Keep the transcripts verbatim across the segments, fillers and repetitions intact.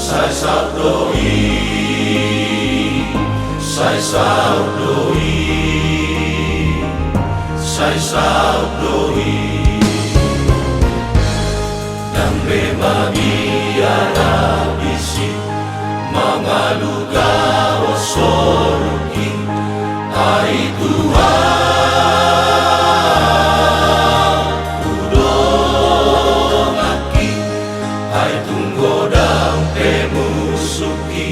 Sai saut do i, sai saut do i, sai saut do i. Ndang be mabiar au disi, mangaluga ho soluki. Ai Tuhan, hudonganki, ai tung godang pe musuki,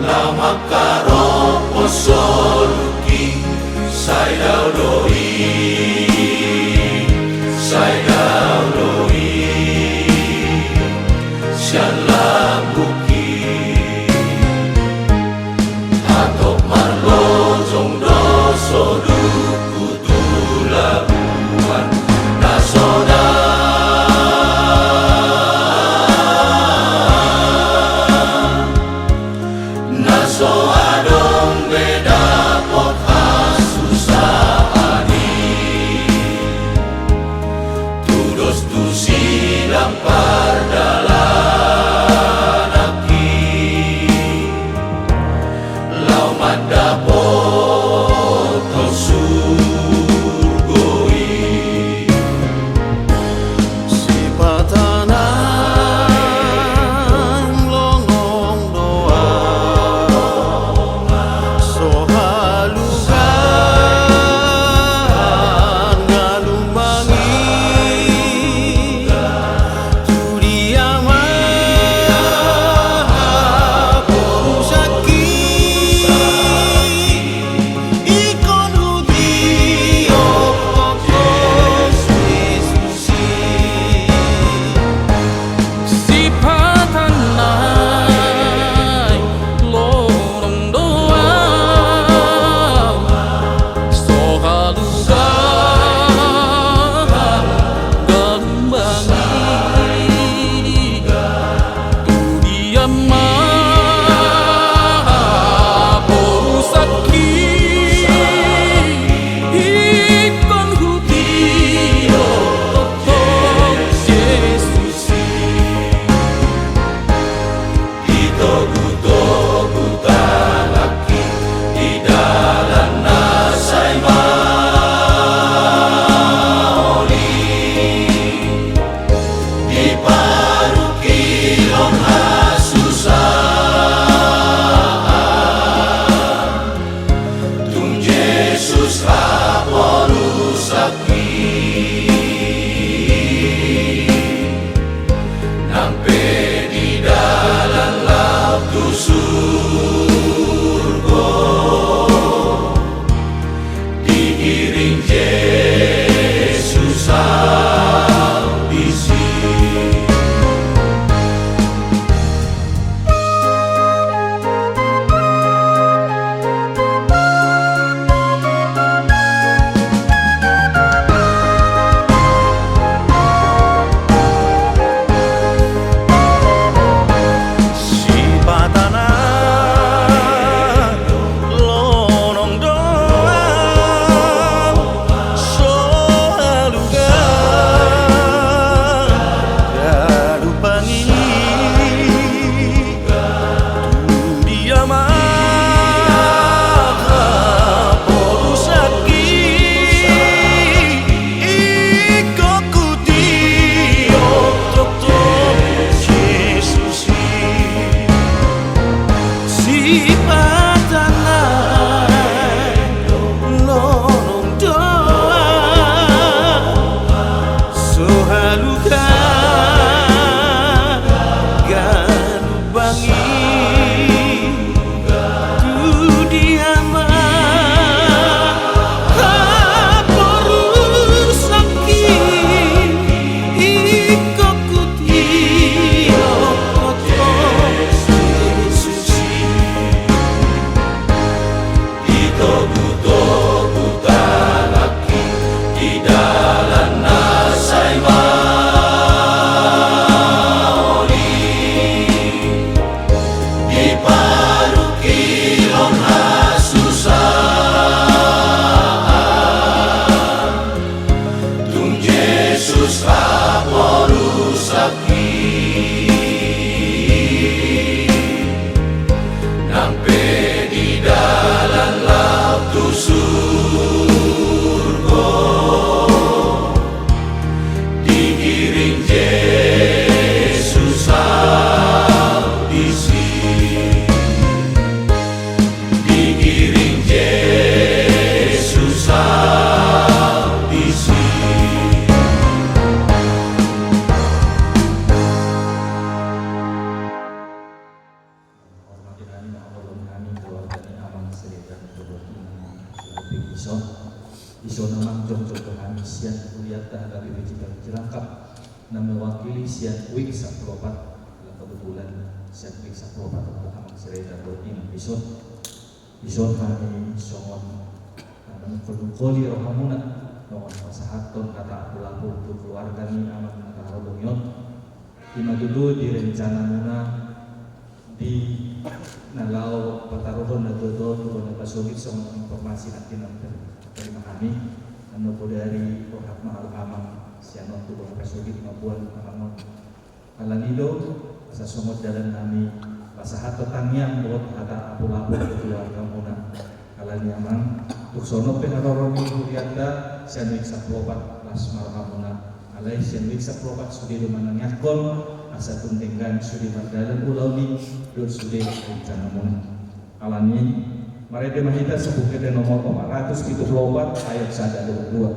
lam mangkarop ho soluki. Sai dao do i, sai dao do i, sian lambungki. Hatop marlojong do soluku tu labuan na so dao, na so Sian huria ta H K B P Cipayung Cilangkap, na mewakili sian wing sampulu opat, ala kebetulan sian wing sampulu opat, amang Siregar dohot inang dison. Dison hami songon na manungkol-nungkoli rohamuna, songon pasahathon hata apul-apul tu keluarga ni amang na tahaholongi on. Ima tutu di rencanamuna di na laho pataruhon na dua-dua tu bona pasogit songon informasi na pinang terima hami. Annon podari rohat ma amang sian on tu bona pasogit mamboan amang on. Alani do asa songon dalan nami pasahathon tangiang dohot hata apul-apul tu keluargamuna. Alani amang, tung songon pe haroro ni hurianta, sian wing sampulu opat las ma rohamuna. Alai sian wing sampulu opat sude do manangiangkon asa tung denggan sude mardalan ulaon i dohot sude rencanamuna. Alani i, marende ma hita sian Buku Ende nomor opat ratus pitu pulu opat ayat sada dohot dua.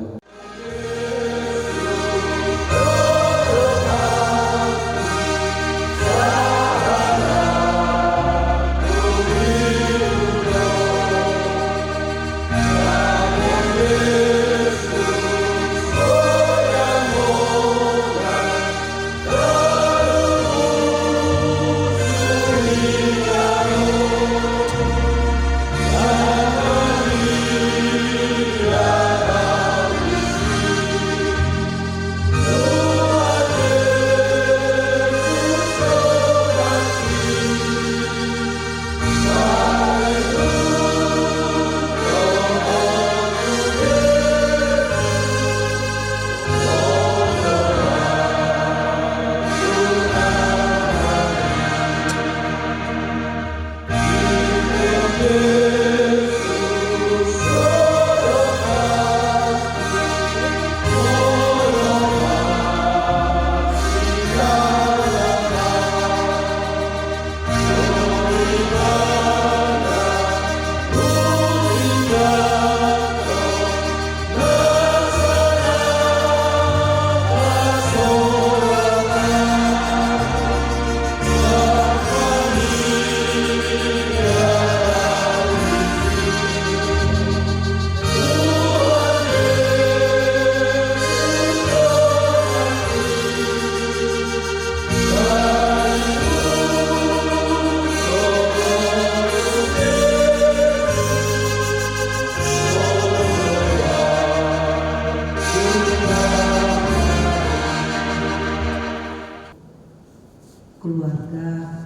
Keluarga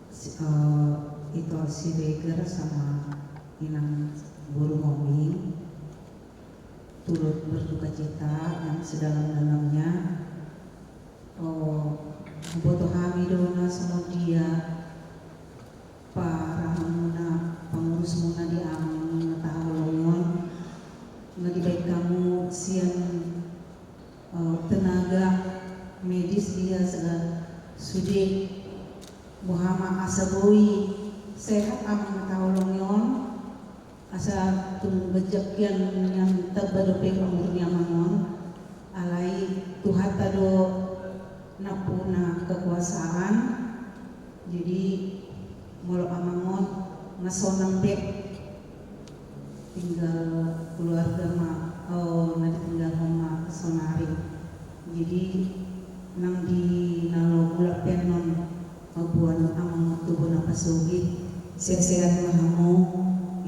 si, eh, Ito Siregar sama inang boru Homi turut berduka cita yang sedalam-dalamnya. Oh, huboto hami do na songon dia parahonmuna, pangurusmuna di amang na tahaholongi on, na dibaen hamu sian, eh, tenaga medis dia, sude boha ma asa boi sehat amang na tahaholongi on. Asa tung ganjang hian nian tamba dope umur ni amang on. Alai Tuhanta do nampuna kekuasaan. Jadi molo amang on nga sonang be, tinggal keluarga ma, oh, na ditinggalhon ma saonari. Jadi nang di na laho mulak pe annon, mamboan amang on tu bona pasogit. Sehat-sehat ma hamu,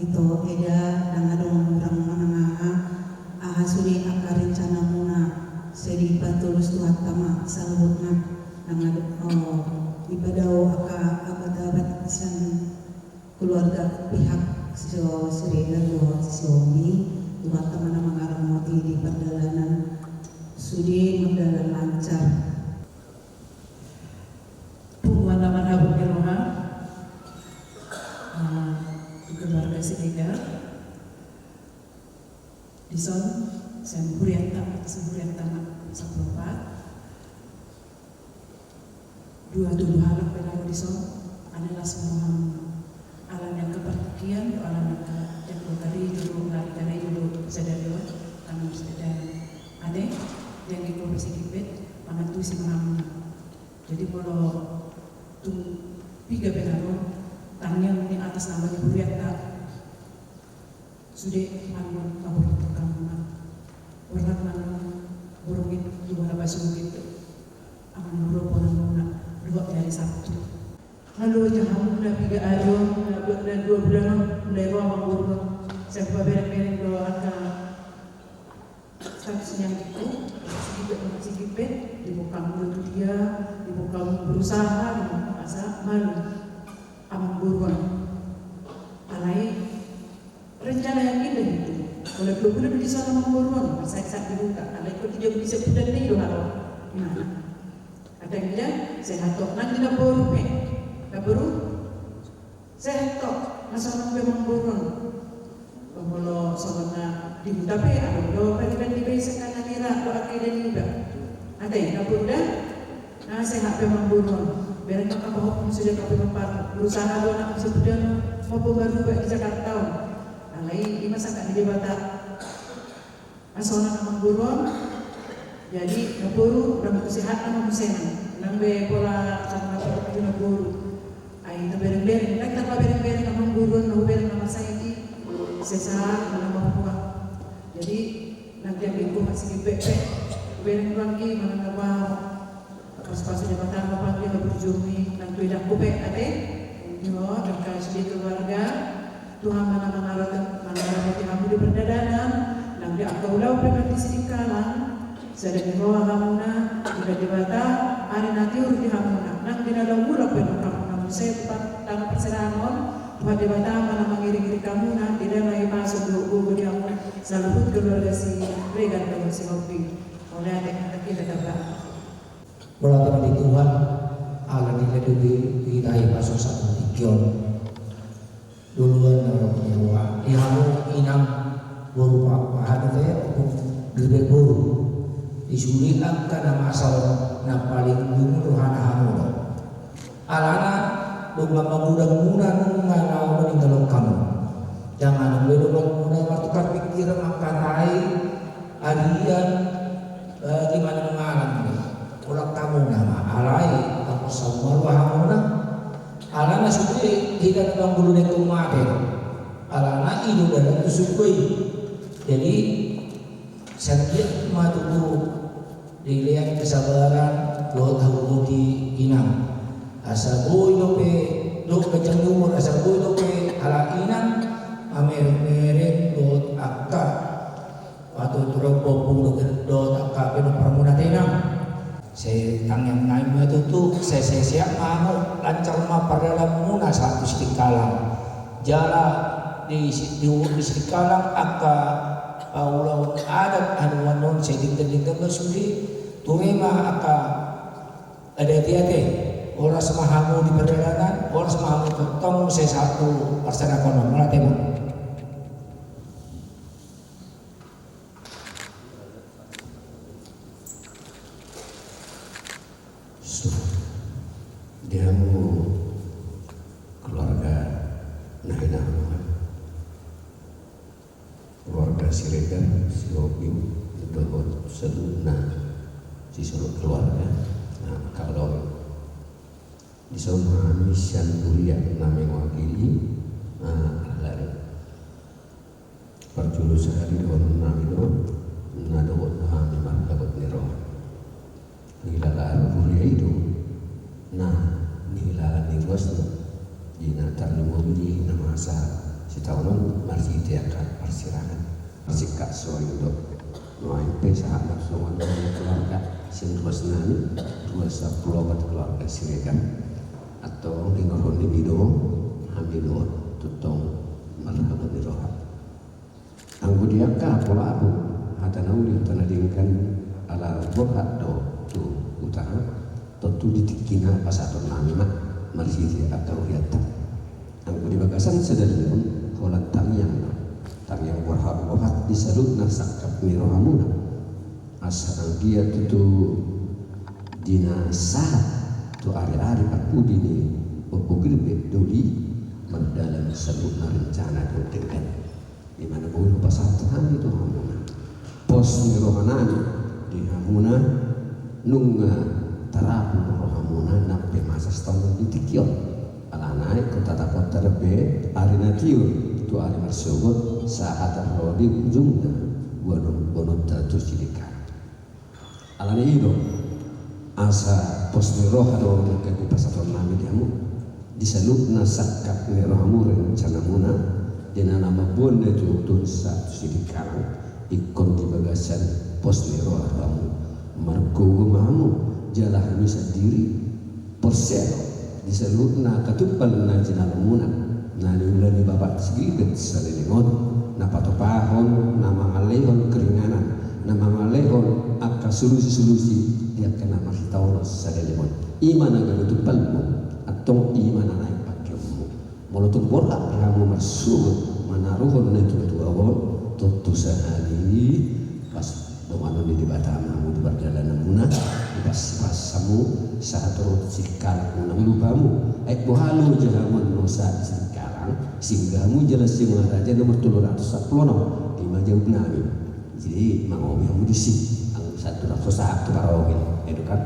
Ito, Eda, ndang adong hurang manang aha. Aha sude angka rencanamuna, sai dipatulus Tuhanta ma saluhutna. Ndang adong, oh, dipadao angka abat-abat sian keluarga pihak si Siregar dohot si Homi, Tuhanta ma na mangaramoti di pardalanan sude mardalan lancar. Punguan na marhabot ni roha, eh, keluarga Siregar. Dison, sian hurianta, atas hurianta ma sampulu opat. Dua tolu halak pe na ro dison, alai las ma rohamuna. Alani angka partingkian do, alani angka tempo karejo do, ari karejo do sadari on, kami mesti dalan. Ate, janggi kopi sedipet, pangantusi ma hamuna. Jadi molo tung piga pe na ro, tangiang ni atas nama ni hurianta. Sude annon paborhat hamuna. Sungkit amangboru, amangboru na dohot di hari Sabtu. Halo, jaha muna piga ari on, na dua bulan on, mulai ro amangboru on. Sai hupabereng-bereng do angka status ni anggingku, sigit pe, sigit pe, diboan hamu do tu dia, diboan hamu berusaha, diboan hamu asa malum amangboru on. Alai rencana yang indah itu. Kalau dua bulan di sana amangboru on, masa saat dibuka. Alai kok tidak bisa putar nih do halo. Nah, ada yang bilang sehat tok, nanti dapur pe, dapur sehat tok, masa nang pe amangboru on. Molo songon na di huta pe, adong do pariban di besa kana nira do ake dan iba. Ada yang dapur dah. Na sehat pe amangboru on. Bereng ma angka pahompu sude angka pinompar. Berusaha do anak bisa pudano maupun baru ba di Jakarta on. Alai ima sangkap ni Debata. Asa unang amangboru on. Jadi namboru, unang tu sehat nama muse nang. Nang be pola karna pahompu namboru. Ai tabereng-bereng, nang tapabereng-bereng amangboru on, na hubereng nama sai di sesa nama pahompu. Jadi nang dia minggu masih di pe pe. Hubereng ulang ki manang na bahu. Pasu-pasu Debata ma pangke haburjuon i nang tu edangku pe ate. Iho, angka sude keluarga. Tuhan ma na mangaramoti hamu di pardalanan, nang di angka ulaon pe nang di Sidikalang. Sada ni roha hamuna, Tuhan Debata, ari na tiur di hamuna, nang di na laho mulak pe nang hamuna muse tu tano parserahan on, Tuhan Debata ma na mangiring-iring hamuna, di na ipasu do gogo di hamu, saluhut keluarga Siregar dohot Sihombing. Mauliate, angka kita tamba. Mauliate ma di Tuhan, ala ni na dibege hita i pasu-pasu tingki on. Duluan na ro di hamu inang boru pa, pahadu te, ompung Girbe boru. Di sude angka na masa on na paling dumun rohana hamu do. Alana, dung mangudang muna nunga na maninggal on hamu. Jangan be dung muna martukar pikiran mangkatai, arian, eh, di mana mangalang ni. Ulang hamu nama alai, tapos sama roha hamuna. Alana sude hita na manggulu na ingkon mate. Alana i do dalan tu surgo i. Jadi, sanggiat ma tutu dilean kesabaran dohot hamu boti inang. Asa boi dope dohot ganjang ni umur, asa boi dope halak inang mamereng-mereng dohot angka patuturan ompung dohot angka pinompar muna tenang. Sai tangiang nami ma tutu, sai sehat ma hamu, lancar ma pardalanan muna sahat tu Sidikalang. Jala di, di, di Sidikalang angka paulaon adat hanuan on sai denggan-denggan ma sude, ture ma angka adat i ate, horas ma hamu di pardalanan, horas ma hamu tongtong sai sahat tu parserahan on. Mauliate ma. So, di hamu keluarga na hinaholongan, keluarga Siregar, Sihombing, dohot saluhutna sisolhot keluarga, na kalau dison hami sian huria na mewakili, ah, alai parjolo sahali dohonon nami do, na dohot hami marhabot ni roha. Nihilala huria i do, na nihilala ni ruasna, di na tarlumobi di na masa sitaonon marhite angka parserahan. Parsingkat songon i do. Nuaeng pe sahat ma songon i keluarga sian ruas nami, ruas sampulu opat keluarga Siregar. Antong dingkon nami do, hami do tongtong marhabot ni roha. Anggo di angka pola ahu, hata na uli, hata na denggan, ala borhat do tu huta, tontu di tingkina pasahaton nami ma marhite angka hurianta. Anggo di bagasan sadari on, holan tangiang ma, tangiang borhat-borhat di saluhutna sangkap ni rohamuna. Asa anggiat tutu di na sahat tu ari-ari parpudi ni Ompu Girbe doli mardalan saluhutna rencana dohot denggan. Di mana boi hupasahat hami tu hamuna pos ni rohanami di hamuna, nunga tarapul rohamuna nang pe masa sitaonon di tingki on. Alana i ingkon tatap hita dope ari na tiur tu ari marsogot sahat ro di ujungna boanon-boanonta tu Sidikalang. Alani i do asa pos ni roha do na gabe pasahaton nami di hamu. Di saluhutna sangkap ni rohamu, rencanamuna, di na mamboan na tuatua sahat tu Sidikalang, ingkon di bagasan pos ni roha do hamu. Margogo ma hamu, jala hami sandiri porsea di saluhutna angka tumpal na jinalomuna, na niula ni Bapak Sigilbert saleleng on, na patupahon, na mangalehon keringanan, na mangalehon angka solusi-solusi di angka na marhitehon saleleng on. I ma na gabe tumpalmu, antong i ma na naeng pangkeonmu. Molo tung borhat di hamu marsogot manaruhon na tuatua on, tontu sahali pas donganon ni Debata ma hamu di pardalananmuna, dipaspas hamu sahat ro tu Sidikalang, unang lupa hamu. Ai boha loja hamu annon sahat di Sidikalang, Singgah hamu jala Siangan Raja nomor tolu ratus sampulu onom, i ma jawaban nami. Jadi mangomi hamu disi, anggo sahat tu na so sahat tu Parogel, i do kan.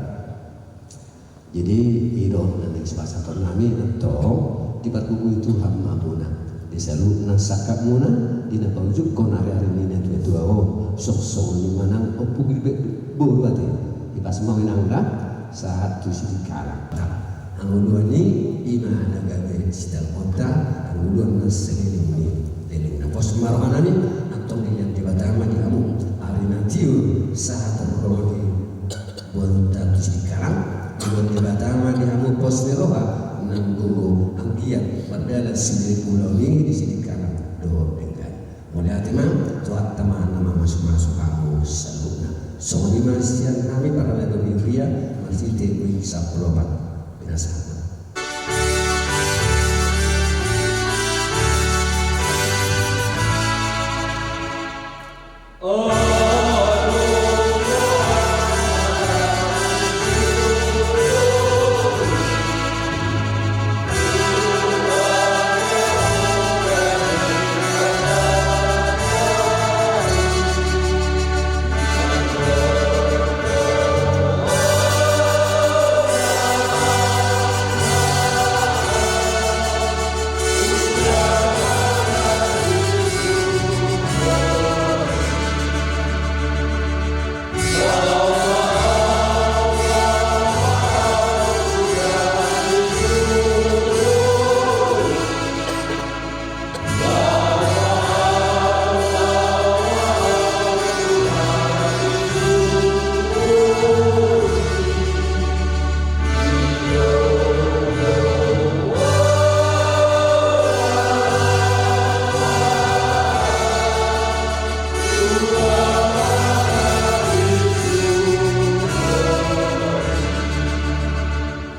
Jadi i do na naeng sipasahaton nami, antong dipargogoi Tuhan ma hamuna di saluhutna sangkapmuna, di na paujunghon ari-ari ni na tuatua on. Songon i ma nang Ompu Gilbert boru, ate, dipas ma inang da sahat tu Sidikalang. Hangoluan i, i ma na gabe sitalmonta, hangoluan na saleleng ni lelengna. Pos ma roha nami, antong dilehon Debata ma di hamu ari na tiur sahat ro di boruta tu Sidikalang, dilehon Debata ma di hamu pos ni roha nang gogo, anggiat mardalan sude ulaon i di Sidikalang dohot denggan. Mauliate ma, Tuhanta ma na mamasumasu hamu saluhutna. Songon i ma sian hami parhalado ni huria, marhite uin sampulu opat. Binasaha ma.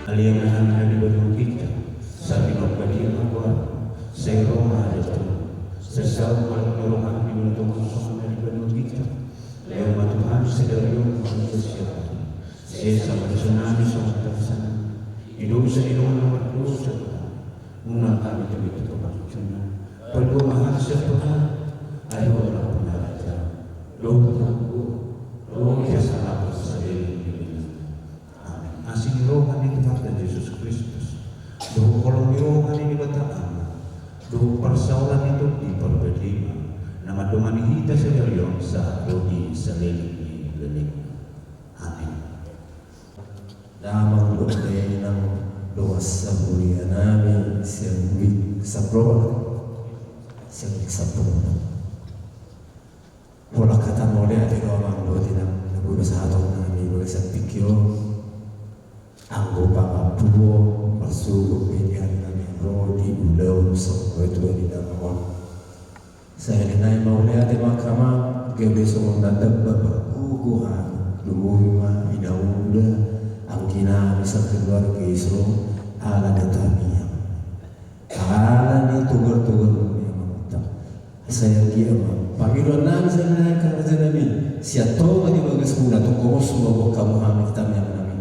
Ale Amanta na di banua ginjang, sai pinarbadia ma goarmu, sai ro ma harajaonmu, sai saut ma lomo ni roham di banua tonga on songon na di banua ginjang. Lehon ma tu hami sadari on harajaon siapari. Sesa ma dosanami songon na tarsesa nami di dosa ni dongan na mardosa tu hami. Unang hami togihon tu pangunjunan, palua ma hami sian pangago, ai Ho do nampuna harajaon dohot hangoluan dohot hasangapon saleleng ni lelengna. Amen. Asi ni roha ni Tuhanta Jesus Kristus, dohot holong ni roha ni Debata Ama, dohot parsaoran ni Tondi Parbadia, na mandongani hita sadari on sahat ro di saleleng ni lelengna. Amen. Damang dohot dainang, dongan sahuria nami sian Bukit Samplopat, sian Bukit Samplopat. Holan hata mauliate do amang dohot inang na boi pasahaton nami di bagasan tingki on. Anggo pangampuon, marsogot be di ari nami ro di ulaon songon na tua di damang on. Sahali nai mauliate ma angka amang, gabe songon na tamba pargogo hami, lumobi ma inanguda, anggi nami sakeluarga i so, ala ni tangiang, ala ni togar-togar ni amang ta. Sai anggiat ma pangidoan nami sahali nai angka raja nami, sian tonga ni bagasmuna, tongkos ma boan hamu hami di tangiang nami.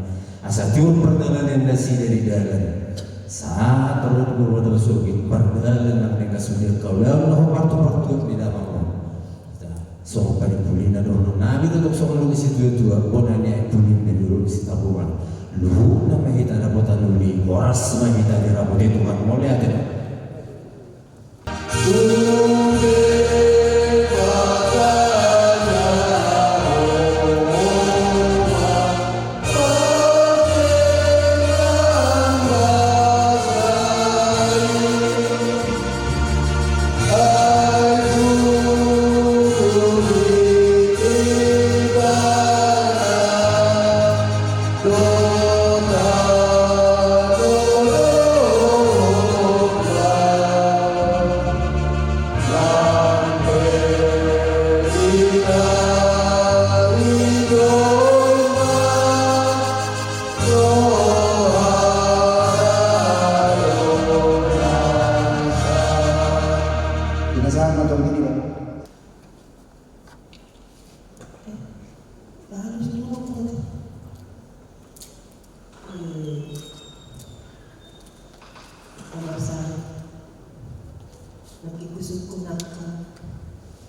Asa tiur pardalanan nasida di dalan sahat ro tu parbadia sogit, pardalan nang denggan sude angka ulaon na hombar tu partuat ni damang on. Songon panimpulina dohonon nami do tong songon lobi ni situatua, bona ni ai pulin na di ulu ni Sitaruan. Luhutna ma hita dapotan uli, horas ma hita dirapoti Tuhan. Mauliate.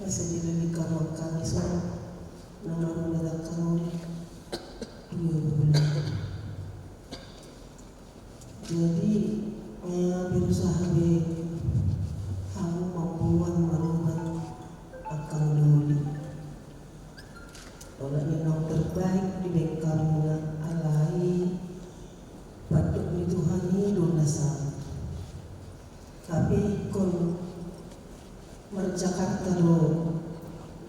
Sejadi di kamu kami so na marumah tangga dua bulan. Jadi, eh, berusaha be hamu mamboan marumah tangga doli. Olat ni naung terbaik dibaen hamu na, alai pandok ni Tuhan i do na saut. Tapi ingkon marjakarta do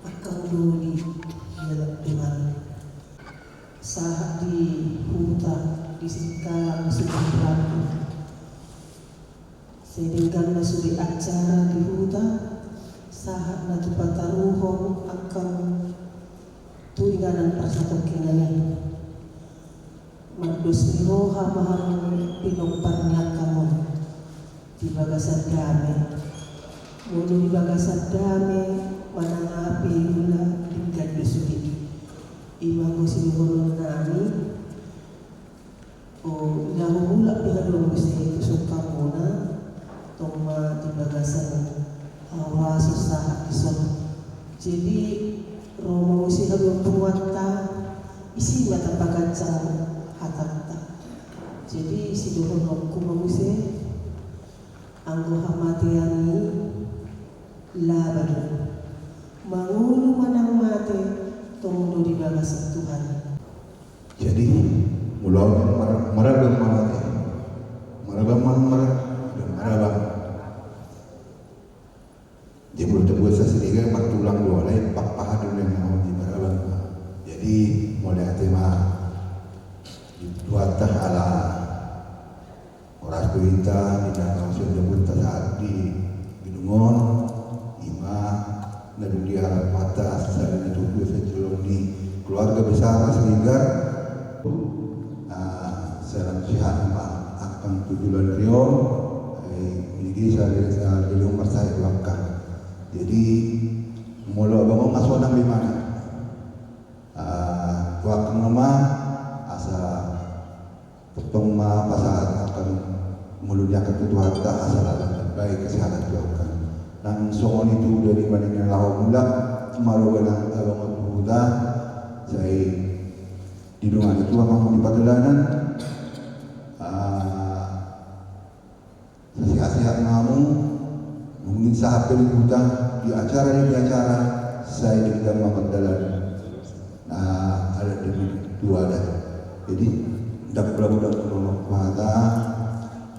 angka doli di alam Tuhan. Sahat di huta di Singkalang sudah ragu. Sedangkan na sude acara di huta, sahat na tu pataruhon angka tu inganan parsatongkinan i. Mandos ni roha ma hamu pinompar ni angka on di bagasan dame. Molo di bagasan dame manang aha pe ula denggan do sude. I ma anggo sidohonon nami. O, laho mulak pe haduan muse tu sungkun muna, tong ma di bagasan haurason sahat dison. Jadi ro ma muse haduan punguanta, isi ma tapaganjang hatanta. Jadi sidohononku ma muse, anggo hamatean i laba do. Mangolu manang mate, tong do di bagasan Tuhan. Jadi molo au mar-, maragam ma mate, maragam ma, mar-, maragam. Jadi molo tabuat sasiriga martulang do, alai papaha do na di maragam. Jadi mauliate ma di Tuhanta ala horas do hita di na naeng songon i sahat di gedung on, i ma na dung dialap mata sari na tutu sejolong ni keluarga besar Siregar. Ah, salam sehat ma angka tu joloan ni ari on, eh, di desa, desa di Lumbung Marsai tu angka. Jadi molo abang on nga sonang be mana. Ah, tu angka ma asa tongtong ma pasahat angka molo di angka tu Tuhanta asa lam baen kesehatan tu angka. Nang songon i tu dari mana na laho mulak, molo nang abang on tu huta, sai didongani Tuhan hamu di pardalanan. Ah, Sehat-sehat ma hamu, mungkin sahat pe di huta, di acara, di acara, sai denggan ma mardalan. Nah, adat demi tuadat. Jadi, ndang pola-pola molo hata,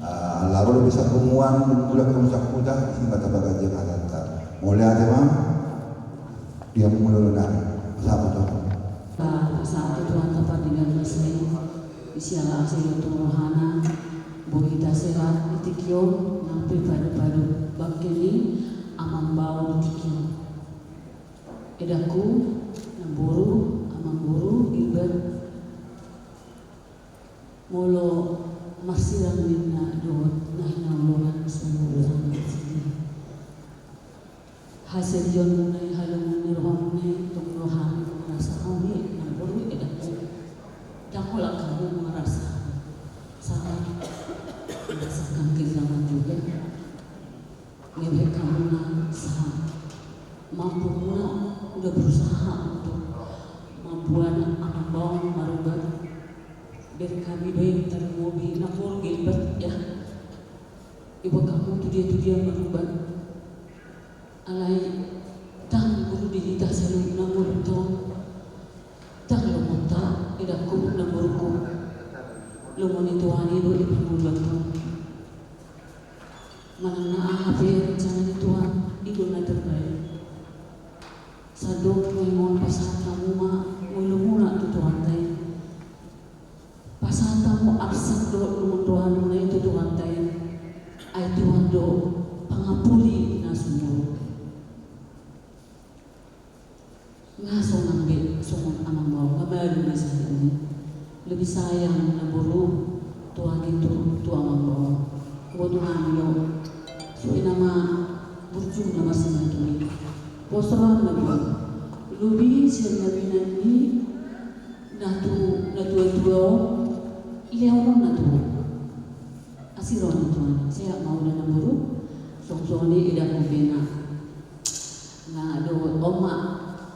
ah, laho do bisa punguan, dung mulak hamu sian huta, isi ma tapaganjang hatanta. Mauliate ma, di hamu molo nang, sahat tu hamu. Pasahat tu Tuhanta pardenggan basa i. Isi ala asi do tu rohana, boi hita sehat di tingki on, nang pe padu-padu bangke ni amangboru di tingki on. Edangku, namboru, amangboru, Gilbert, molo marsilang ninna dohot na hinaholongan sumur sumur sidi. Hasedihon muna i, haluaon ni roha muna i, tong do hami mangarasahon i, namboru, edangku. Ndang holan hamu mangarasahon. Sama merasakan kehilangan juga. Ngebek hamu na sahat. Mampu muna udah berusaha untuk mambuat amangboru marubat. Bere kami do i tarlumobi namboru Gilbert, ya. Iba hamu tu dia tu dia marubat. Alai ndang guru di hita saluhutna ngolunta on. Ndang lomonta, edangku, namboruku. Lomo ni Tuhan i do di pangoluanta on. Manang na aha pe rencana ni Tuhan, i do na terbaik. Sandok nuaeng on pasahat hamu ma ngolumuna tu Tuhanta i. Pasahat hamu arsak dohot lungun rohamuna i tu Tuhanta i. Ai Tuhan do pangampuli na sumurung. Nga sonang be songon amangboru, nga malum be sahat i. Lebih sayang namboru tu agi tu, tu amangboru. Boto nami do. Sude nama burju nama sinatui. Pos roham namboru. Lobi sian na binahen i. Na tu, na tua-tua on, lehon na tu. Asi roha ni Tuhan, sehat ma ula namboru, songon i edangku pe na. Nga dohot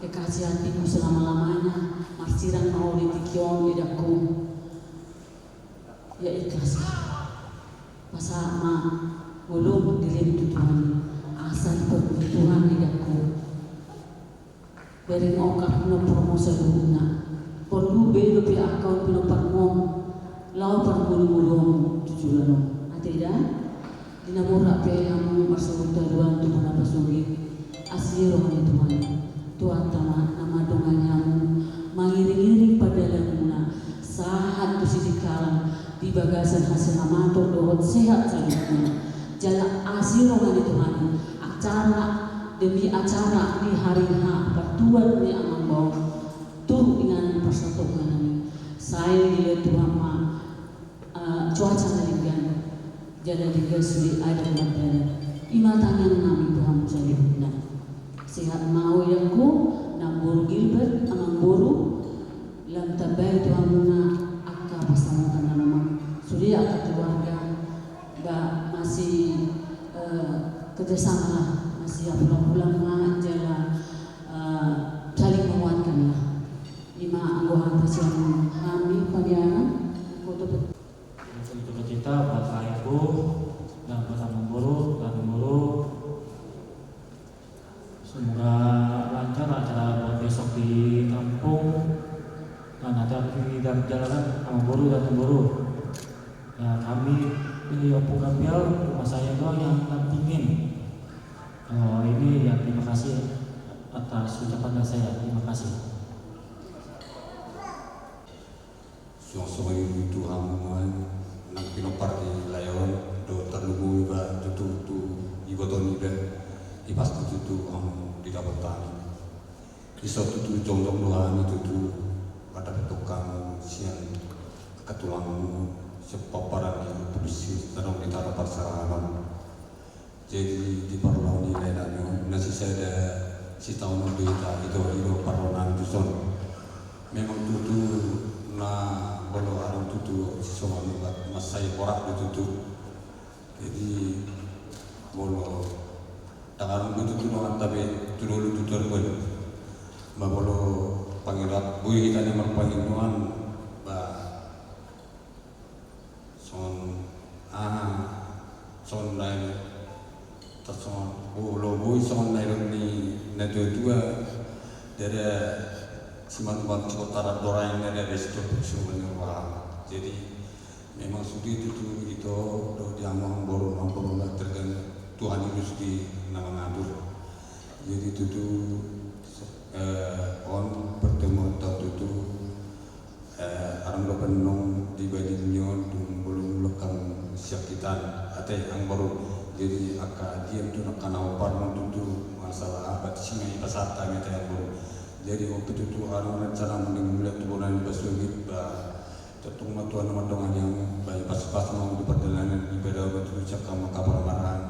Kasih hatimu selama-lamanya, marsirang ma di tingki on, edakku. Ya ikhlas. Pasahat ma ngolum dirim tu Tuhan. Asa diparguru Tuhan, edakku. Bereng oka pinompar mo saluhutna. Porlu be dope angka on pinompar mo. Laho parmulu-mulu on tu joloan on. Ate da? Di na mora pe hamu marsogot haduan tu bona pasogit. Asi roha ni Tuhan. Tuhanta ma na mandongani hamu, mangiring-iring pardalananmuna, sahat tu sidikalang di bagasan hasilamaton dohot sehat saluhutna. Jala asi roha ni Tuhan, acara demi acara di hari H partuan ni amangboru, tu inganan parsatongkinan i. Sai dilehon Tuhan ma, eh, cuaca na denggan, jala denggan sude adat mardalan. I ma tangiangnami tu hamu saluhutna. Sehat ma ho, edakku, namboru Gilbert, amangboru. Lam tambai tu hamuna angka pansamotan na lomak. Sude angka keluarga, ba masih, eh, kerjasama lah, masih apulang-pulang ma jala, eh, saling menguatkan lah. I ma anggo hata sian hami paniaran, foto pe- Untuk cita buat laengku, dan buat amangboru, dan guru. Semoga lancar acara buat besok di kampung. Dan nanti harus dijalankan amangboru dan guru. Ya, kami di Ompung Gabriel, rumah saya doang yang nampingin. Kalau ini ya, terima kasih atas ucapan dari saya. Terima kasih. Songon i ma tutu hamu ma nang pinompar ni lae on, do tarlumobi ba tutu tu iboto niba, i pasti tutu hamu didapot hami. Dison tutu jongjong do hami tutu, mardapot hamu sian angka tulangmu, sian pomparan ni Ompung Lisius, na adong di tano parserahan on. Jadi di parlao ni lae nami on, na sisada sitaonon do hita, ito, ito parroha nami tuson. Memang tutu na molo adong tutu sisongon i, mansai borat do tutu. Jadi molo dang adong do tutu donganta be tu dolok tu Toruan, ba molo pangidoan, boi hita na marpangidoan, ba songon aha, songon na tarsongon, molo boi songon na nidok ni natuatua, ndada simanumanu sikotaran do raing, ndada be sitompuk simanumanu roha. Jadi memang sude tutu ito dohot di amangboru, amangboru na tergantung Tuhan i do sude na mangatur. Jadi tutu, eh, on pertemuan ta tutu, eh, adong do panungkulan di balik ni on, dung molo mulak hamu sian hita, ate, amangboru. Jadi angka dian tu angka na hombar on tutu, masalah apa sih, na i pasahat hami, ate, amangboru. Jadi on pe tutu adong rencana mending mulak tu bona ni pasogit, ba tongtong ma Tuhan na mandongani hamu, ba i pas-pas ma hamu di pardalanan, i pe dao ma tutu sian hamu angka parmaraan.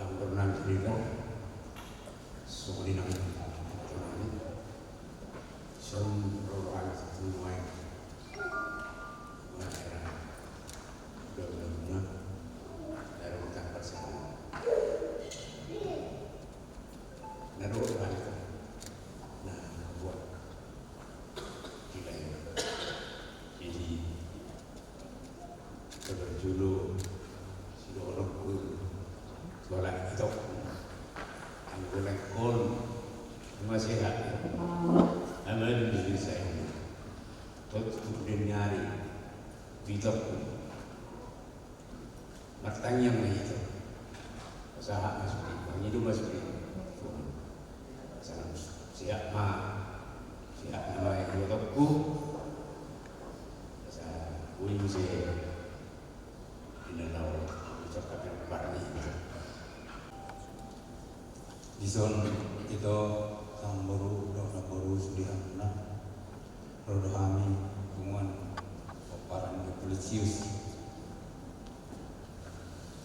Amangboru nami, songon i nang, songon i. Songon roha ni tutu nuaeng. Nuaeng era. Udah, udah, udah. Dari utang persen. Na dohot roha ni tutu na buat. Jadi, Sabar jolo, sidorongku, tolak itokku. Anggo lengkon, masih hati. Amal di desa ini. Tot tu den nyari, itokku. Martangiang ma ito. Sahat ma sude, mangido ma sude. Salam sehat ma. Sehat nama itokku. Sa, ui muse. Ina lao, ucap kami barang ini. Dison ito, amangboru, dohot namboru, sude hamuna. Ro do hami punguan pomparan ni Ompung Lisius.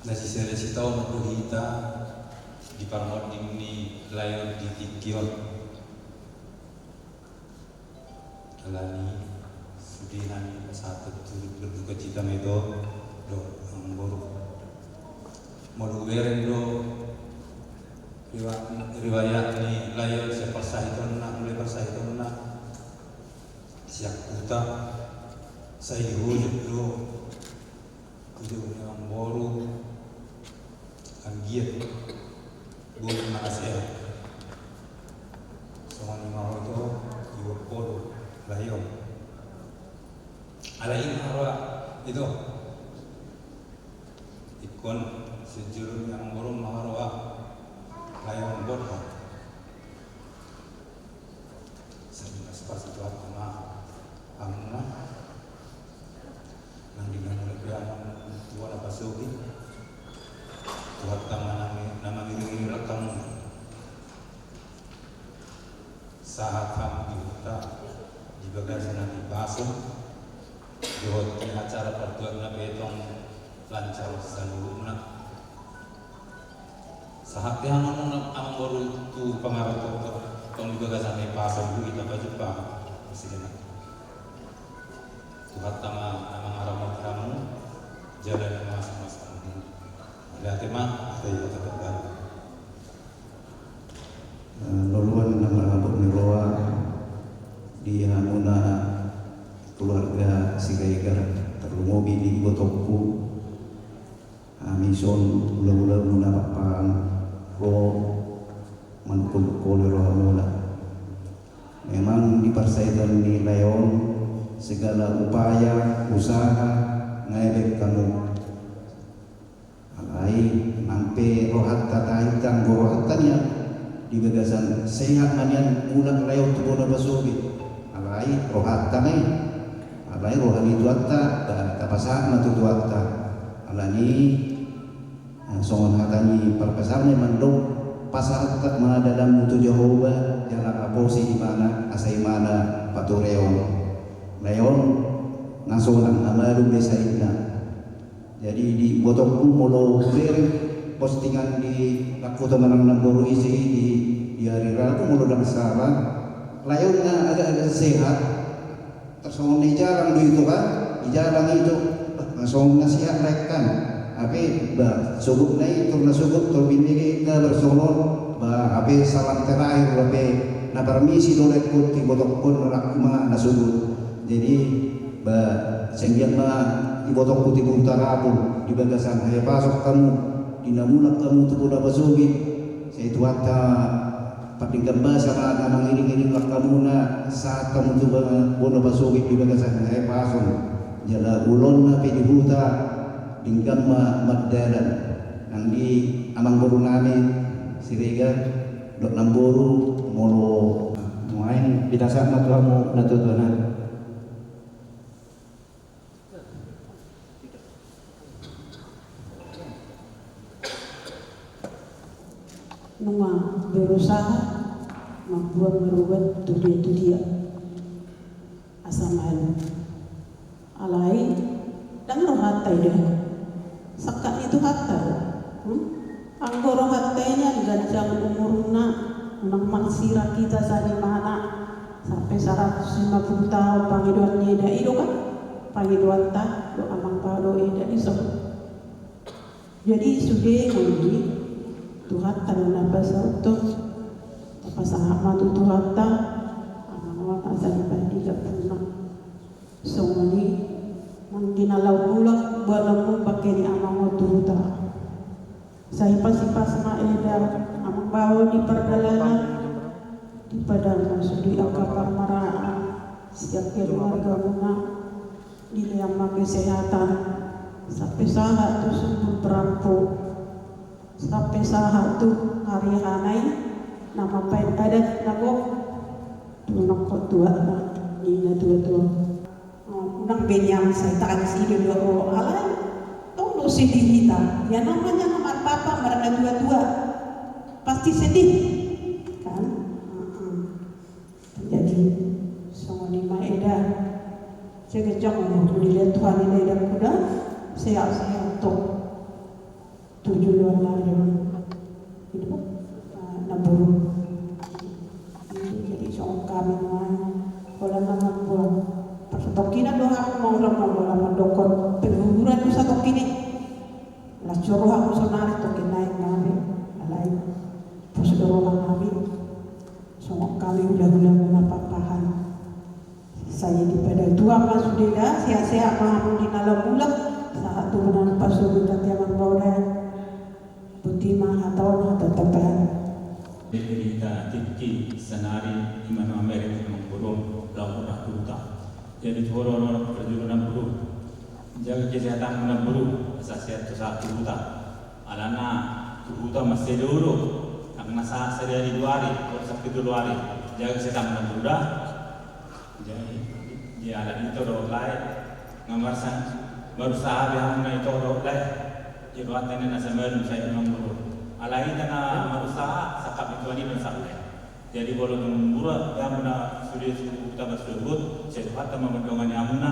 Na sisada sitaonon do hita di parmonding ni lae on di tingki on. Alani sude hami pasahathon turut berduka cita ma ito dohot amangboru. Molo hubereng do riwa-, riwayat ni lae on sian parsahitonna, mulai parsahitonna sian huta, sai dihujuk do tu jabu ni amangboru, anggiat boi manasehat. Songon i ma ho ito, iboto ho do lae on. Alai ima roha ito. Ingkon sijolom ni amangboru ma roha lae on, boha. Sai masipasu tu Tuhanta ma hamuna. Nang di na mulak pe hamu tu bona pasogit, Tuhanta ma na mangiringiring hamuna. Sahat hamu di huta di bagasan hahipason, dohot di acara partuatna pe tong lancar saluhutna. Sahat pe hamu amangboru tu pangarantoan tong di bagasan hahipason, boi tapajumpa. Sian i ma, Tuhanta ma na mangaramoti hamu jala na mamasu-masu hamu. Mauliate ma, ate i ma. Loloan na marbot ni roha di hamuna keluarga Siregar, tarlumobi di ibotongku. Hami son hulahula muna Pakpahan ro manungkun holiholi rohamuna. Memang di parsahiton ni lae on segala upaya, usaha, nga dibaen hamu. Alai nang pe rohanta tahe, anggo rohanta nian di bagasan sehat ma nian mulak lae on tu bona pasogit. Alai rohanta ma i. Alai roha ni Tuhanta, ba, tapasahat ma tu Tuhanta. Alani, eh, songon hata ni parpesan i mandok, pasahat ma dalanmu tu Jahowa, jala aposi ibana, asa ibana patureon. Lae on na sonang, na malum be sainna. Jadi di ibotongku molo hubereng postingan di laku tomanang namboru isi di, di ari Rabu molo ndang sala, lae on na agak-agak sehat. Tarsongon na di jalang do ito kan, di jalang ito, bah, songon na sehat lae kan. Hape ba sogotna i, tor na sogot tor binege kabar songon on, ba hape salam terakhir, hape na parmisi do lae on tu ibotongku on, rangku ma na sogot. Jadi ba, sian dia ma ibotongku Tibu Hutarapu, di bagasan hahipason hamu, di na mulak hamu tu bona pasogit, sai Tuhanta pardenggan basa ma na mangiringiring hamuna sahat hamu tu bona pasogit di bagasan hahipason. Jala ulaonna pe di huta denggan ma mardalan. Nang di amangboru nami Siregar dohot namboru molo nuaeng pinasahat ma tu hamu natuatua nami. Nunga berusaha mambuat marubat tu dia tu dia asa malu. Alai ndang rohanta i da. Sangkap ni Tuhanta do. Hmm? Anggo rohanta i nian ganjang umurna, unang mansirang hita saonari mana sampe saratus lima pulu taon pangidoan ni eda i do kan? Pangidoanta do amang pado eda i so. Jadi sude ngoni Tuhanta do na pasauthon. Tapasahat ma tu Tuhanta amang on asa dipaingot Tuhanta. Songon i nang di na laho mulak baoa na mupake ni amang on tu huta. Sai pasupasu ma eda amang bao di pardalanan, di padang na sude angka parmaraan sian keluargamuna, dilehon ma kesehatan sampe sahat tu sumbul perampu, sampe sahat tu hari hana i na mambahen adat na gok tu nangkok tuatna ni natuatua. Unang be nian sai tangis i do dua o alai tong do sedih hita. Ya namanya na marbapa marnatuatua pasti sedih kan. Jadi songon i ma eda. Sai ganjang umur dilehon Tuhan eda, eda kuda sehat-sehat tong. Tujuh luar lari itu, ah, namboru. Jadi songon hami nuaeng holan na mambuat parsatongkinan do hami molo mambuat mandokkon pengguguran do satongkin i. Las Soro hamu sonari toke naeng nami, alai pos do roha nami. Songon hami hulahula muna Pakpahan. Sai dipadao Tuhan ma sudena, sehat-sehat ma hamu di na lam mulak, sahat tu na pasogot, hata amang boru. Boti ma hata on, hata tapean. Di hita tingki sonari, ima na mamere tu amang boru, laho ra tu huta. Jadi tu hororo parjolo amang boru. Jaga kesehatanmu amang boru, asa sehat tu sahat tu huta. Alana tu huta mansai dao do, nang na sahat sadari dua ari, nang sakit tolu ari. Jaga kesehatanmu amang boru da. Jadi, jala ito do lae, nga marsa, marusaha be hamu na ito do lae. Jadi rohanta na samalum sai amang boru. Alai hita na marusaha, sangkap ni Tuhan i do na sahat lae. Jadi molo tung mura, ia muna sude sude huta marsogot, sai Tuhanta ma mandongani hamuna,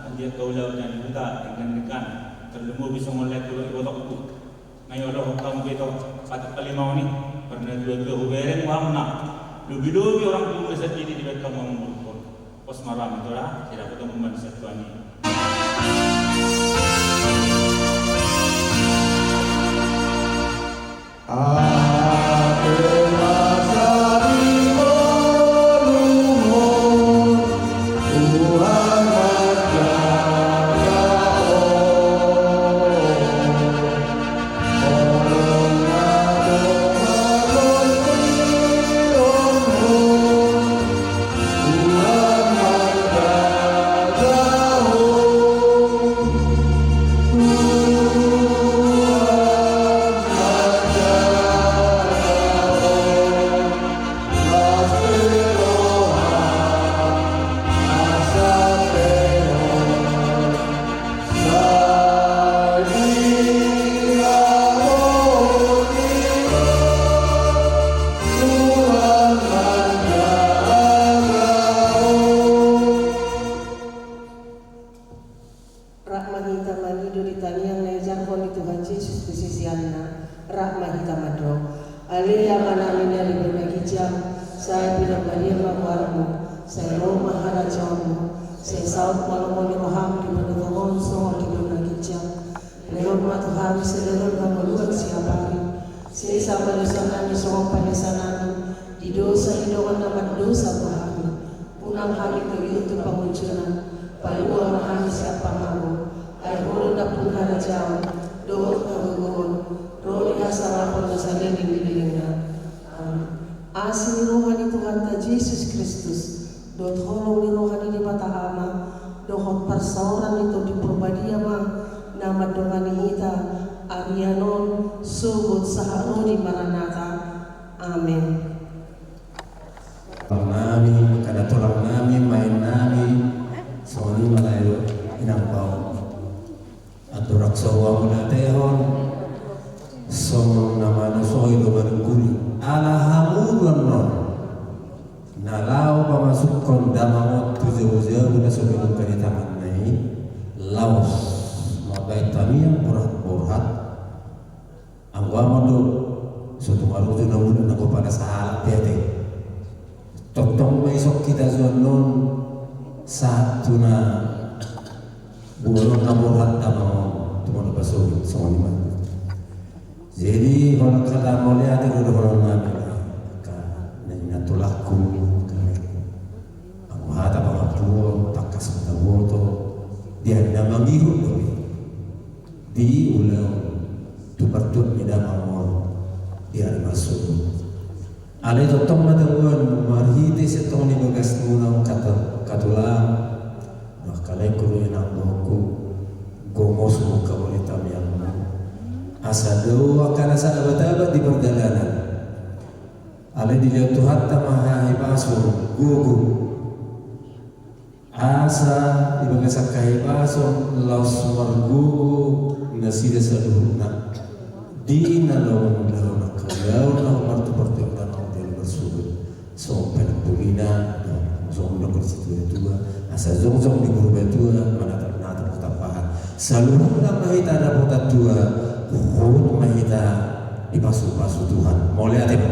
anggiat ulaon na di huta, denggan-denggan, tarlumobi songon lae tu ibotongku. Nga olo hamu be ito, patik palimaon i, parnatua-tua hubereng ma hamuna, lobi-lobi orang tua sandiri dibereng hamu amang boru. Pos ma roham ito da, sai dapot hamu ma sian Tuhan i. Rap ma hita mangido di tangiang na diajarhon ni Tuhan Jesus tu siseanna. Rap ma hita mandok. Ale Amanami na di banua ginjang, sai pinarbadia ma goarmu, sai ro ma harajaonmu, sai saut ma lomo ni roham di banua tonga on songon di banua ginjang. Lehon ma tu hami sadari on hangoluan siapari. Sesa ma dosanami songon panesanami di dosa ni dongan na mandosa tu hami. Unang hami togihon tu pangunjunan, palua ma hami sian pangago. Ai Ho do nampuna harajaon dohot hagogoon, ro di hasangapon na saleleng ni lelengna. Amin. Asi ni roha ni Tuhanta Jesus Kristus, dohot holong ni roha ni Debata Ama, dohot parsaoran ni Tondi Parbadia ma na mandongani hita arian on sogot sahat ro di Maranatha. Amin. Tulang nami, angka na tulang nami, maen nami, songon i ma lae do inang baoa. Andorang so ro hamu na tehon, songon na manusoi do manungguli. Ala hamu do annon na laho pamasukhon damang on tu jabu-jabu na so binungka ni tanganna i, laos mambahen tangiang borhat-borhat. Anggo amang do, so tung aruju na muna nanggo panasahalan be ate. Tongtong ma ison hita jo annon sahat tu na buanon na borhat damang on tu na pasogot songon i ma. Jadi holan hata mauliate do dohonon nami, angka na inantulangku, angka anggo hata pangampuon tangkas ma taboto, dia na mangihut do be di ulaon tu partuat ni damang on di ari marsogot. Alai tongtong ma taboan marhite sentong ni bagasmuna on, angka tulang, angka laengku dohot inang dohotku, gomos ma angka mauliate nami. Asa dao angka na saabat-abat di pardalanan. Alai dilehon Tuhanta ma hahipason, gogo. Asa di bagasan hahipason laos margogo nasida saluhutna di na laho mangulahon angka ulaon na martupartuat damang on di ari marsogot. Songon panampulina, songon na di situa-tua, asa jongjong di Purbatua manatap-natap tu tampahan. Saluhutna ma hita dapotan tua, huhut ma hita dipasu-pasu Tuhan. Mauliate ma.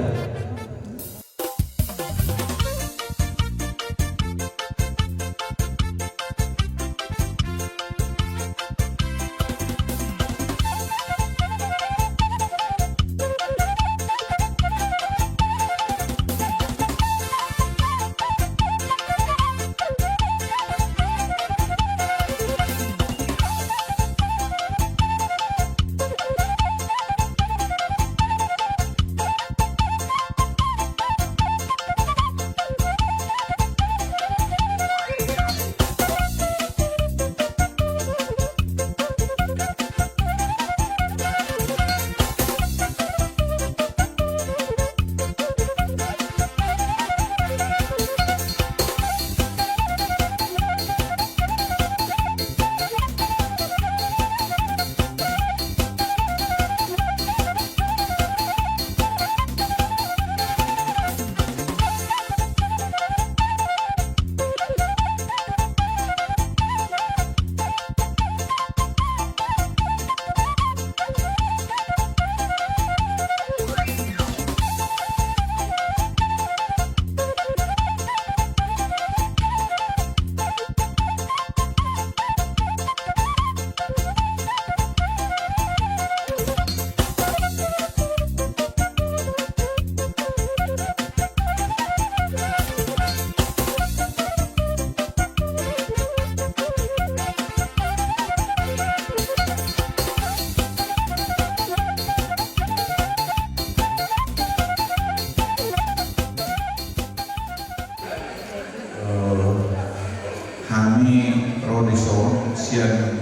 Hami ro dison sian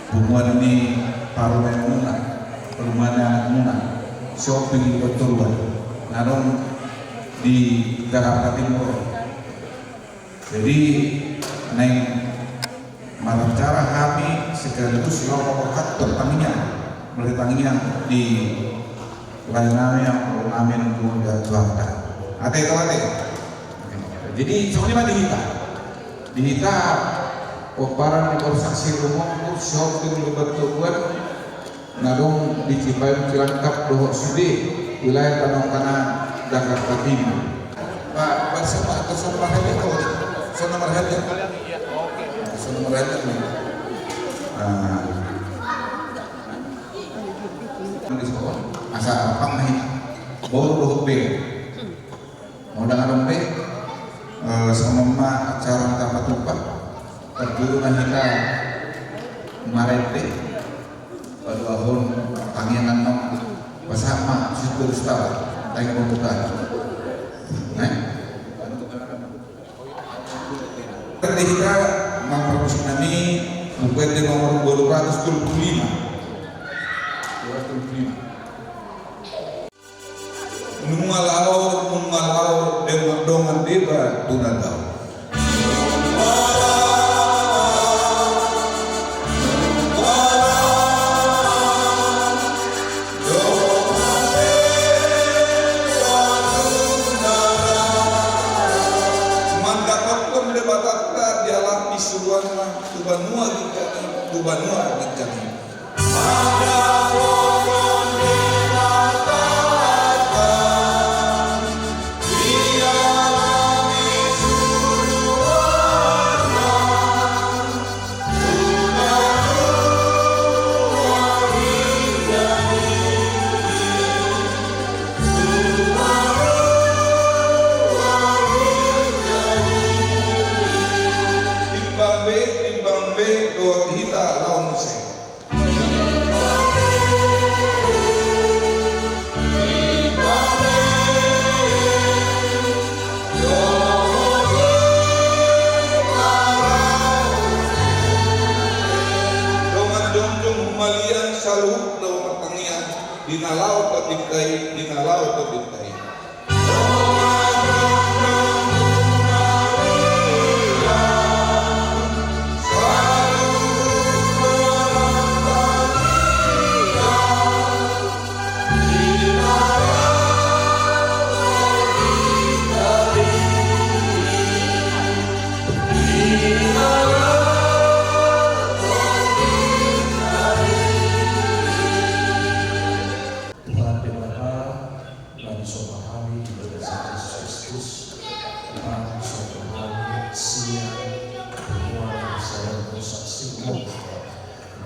punguan ni parumaenmuna, parumaen ni anakmuna, Sihombing Lumban Toruan, na adong di Jakarta Timur. Jadi, naeng beracara hami sekaligus laho mangkorhon tangiang, muli tangiang di lae nami, amang boru nami, nang tu Jakarta. Ate, ate. Jadi, songon i ma di hita. Di hita, pomparan ni Borsak Sirumonggur, Sihombing Lumban Toruan, na adong di Cipayung, Cilangkap dohot sude, wilayah Tano Kana, Jakarta Timur. Pak, bersama atau sama marhadiah kau? Sama marhadiah. Sama marhadiah. Ah. Asa apa nih? Boru dohot bere. Molo dang adong be, eh, songon ma acara na tapatupa, parjolo ma hita marende, paduahon tangiangan, nang pasahat ma suhut Tuhan Debata, tangiangan. Nah. Di hita, amang parmusik nami, buku ende nomor dua ratus dua puluh lima. Dua ratus dua puluh lima. Nunga laho, nunga laho, denggan dongan deba tu na dao. Mandapothon Debatanta di halak ni suruanna tu banua ginjang i, tu banua ginjang i. Timbang be, timbang be, dohot hita laho muse. Dongan jongjong humaliang saluhut laho martangiang, di na laho tatimna i, di na laho tatimna i. Tuhan Debata, na disopa hami di bagasan Jesus Kristus, Tuhan, sopa hami sian punguan ni Borsak Sirumonggur.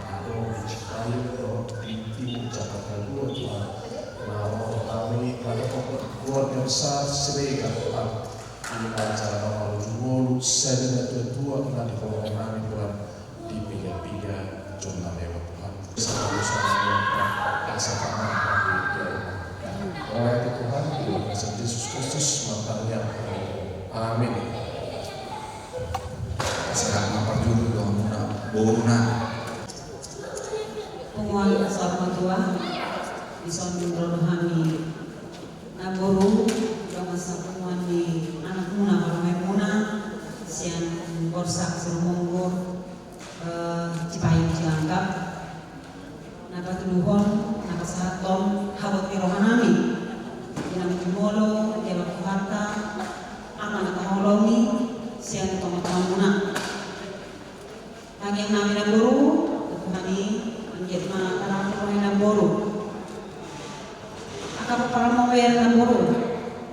Adong di Cipayung dohot di Timur Jakarta dua, Tuhan. Laho hami mandokkon keluarga besar Siregar, Tuhan, di acara mamalu jumolo sian na tuatua na diholongi nami, Tuhan, di pigapiga jolma lewat, Tuhan. Saluhutna, Tuhan, asa tama hami di rumah. Oleh Tuhan, di bagasan Jesus Kristus martangiang hami. Amin. Sahat ma parjolo tu hamuna, boruna. Punguan Saur Matua, dison ro do hami namboru, dongan sapunguan ni anakmuna, parumaenmuna, sian Borsak Sirumonggur, eh, Cipayung Cilangkap. Na patuluhon, na pasahathon habot ni roha nami. Di na jumolo, di halak Tuhanta, Ama na taholongi sian tongatongamuna. Tangiang nami namboru, Tuhan i, anggiat ma tarang roha ni namboru. Angka pomparanmu be namboru,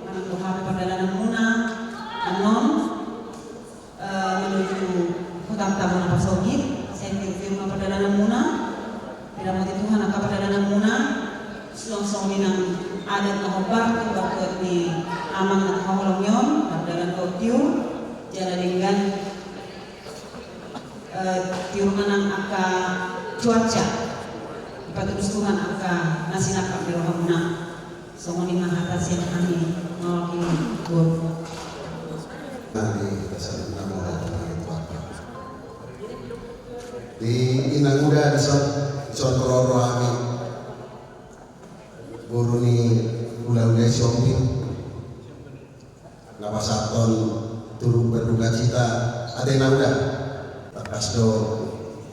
manang boha pe pardalananmuna annon, eh, menuju hutanta bona pasogit, sian tirutiruna pardalananmuna, diramoti Tuhan angka pardalananmuna, suang songon i nang adat na hombar tu batuan ni amang na taholongi on, pardalan dohot tiur, jala denggan, eh, tiur ma nang angka cuaca, dipatulus Tuhan angka na sinangkap ni rohamuna. Songon i ma hata sian hami mewakili boru. Nami Pasahathon turut berdukacita ate na uda. Tangkas do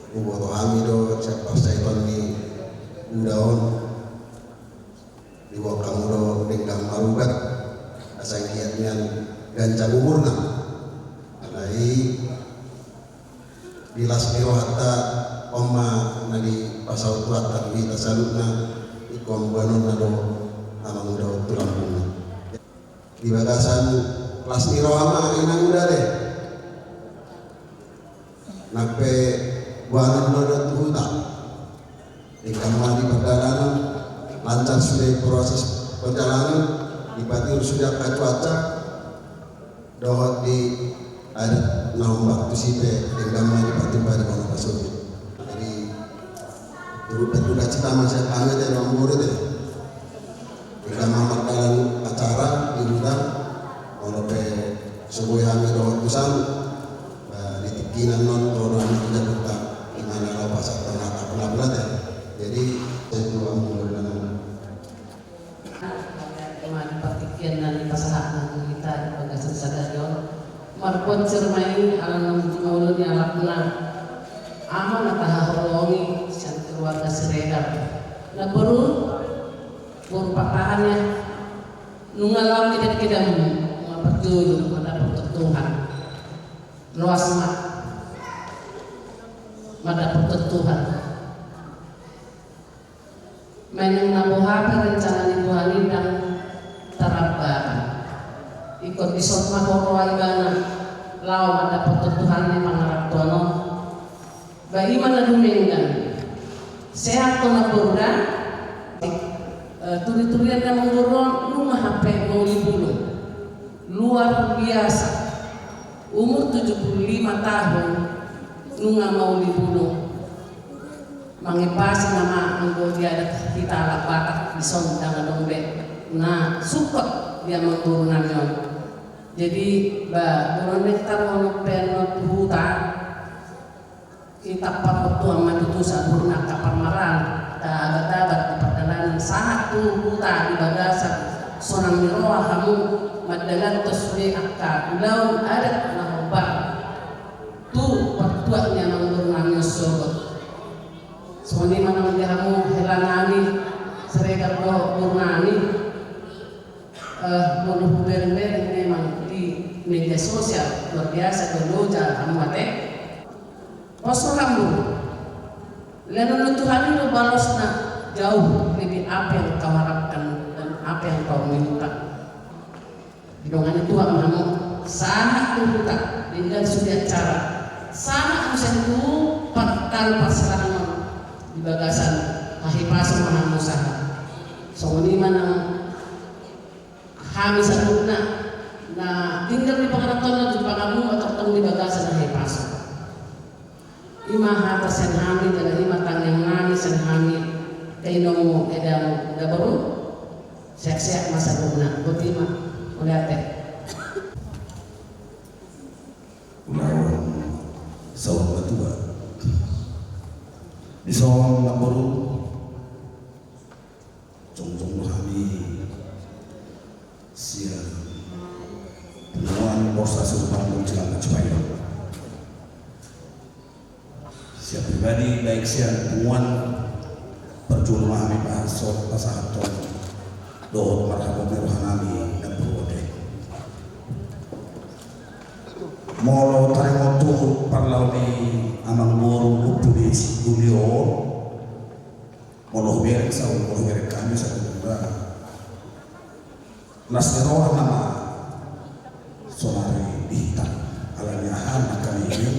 huboto hami do sian parsaiton ni uda on, diboan hamu do denggan marubat asa anggiat nian ganjang umurna. Alai di las ni rohanta on ma na dipasaut Tuhanta tu hita saluhutna, ingkon boanonna do amang uda on tu lambungna. Di bagasan las ni roha ma inang uda ate. Nang pe boanonna do tu huta, denggan ma di pardalanan, lancar sude proses perjalanan, dipatiur sude angka cuaca, dohot di adat na hombar tusi pe denggan ma dipatimpa di bona pasogit. Jadi turut berdukacita ma sian hami ate, amang boru ate. Denggan ma mardalan acara di huta, molo pe so boi hami dohot tu san, ba di tingki na on ro do hami tu jabu ta, di mana laho pasahat hata pula-pula ate. Jadi, sai tu amang boru na Ima di partingkian na nipasahatna tu hita di bagasan sadari on. Marponsir ma i ala naung jumolo ni alapna. Aha ma na tahaholongi sian keluarga Siregar? Na boru, boru partahan ya. Nunga laho kedam-kedam, nunga parjolo, nunga dapot Tuhan. Loas ma. Nunga dapot Tuhan. Manang na boha pe rencana ni Tuhan i ndang taramba. Ingkon dison ma huroha ibana laho mandapothon Tuhan ni pangarantoan on. Ba ima na dumenggan. Sehat do na boru da. Eh, turi-turian na manggoruan nunga hape mauli bulung. Luar biasa. Umur tujuh puluh lima tahun nunga mauli bulung. Mangepasi nama anggo di adat hita halak Batak dison ndang adong be na sungkot di amangboru nami on. Jadi ba boru on, hita ro on pe annon tu huta, hita parhobas ma tutu saluhutna angka parmaraan, taabat-abat di pardalanan sahat tu huta di bagasan sonang ni roha hamu mandalanhon sude angka ulaon adat na hombar tu partuat ni amangboru nami on sogot. Songon i ma nang di hamu hela nami Siregar dohot boru nami. Eh, molo hubereng-bereng memang di media sosial luar biasa do loja hamu ate. Pos roham boru. Lehonon ni Tuhan i do balosna jauh lebih apa yang kau harapkan dan apa yang kau minta. Didongani Tuhan ma hamu sahat tu huta, denggan sude acara, sahat muse tu partalu parsirangan on di bagasan hahipason ma hamu sahat. Songon i ma nang hami saluhutna na tinggal di pangarantoan na jumpang hamu ma tongtong di bagasan hahipason. Ima hata sian hami jala ima tangiang nami sian hami. Taingomu eda, da boru. Sehat-sehat ma saluhutna. Boti ma. Mauliate. Ulaon saur matua. Dison na boru. Jongjong do hami sian punguan Borsa Suru Panggung Cilangkap Sipahiang. Sian pribadi baik sian punguan, parjolo ma hami pasahathon dohot marhabot ni roha nami na boru ate. Molo taringot tu parlao ni amangboru Ompu di Sibulio, molo hubereng saur, molo hubereng hami saur matua. Las ni roha nama sonari di hita. Alani aha na hami i?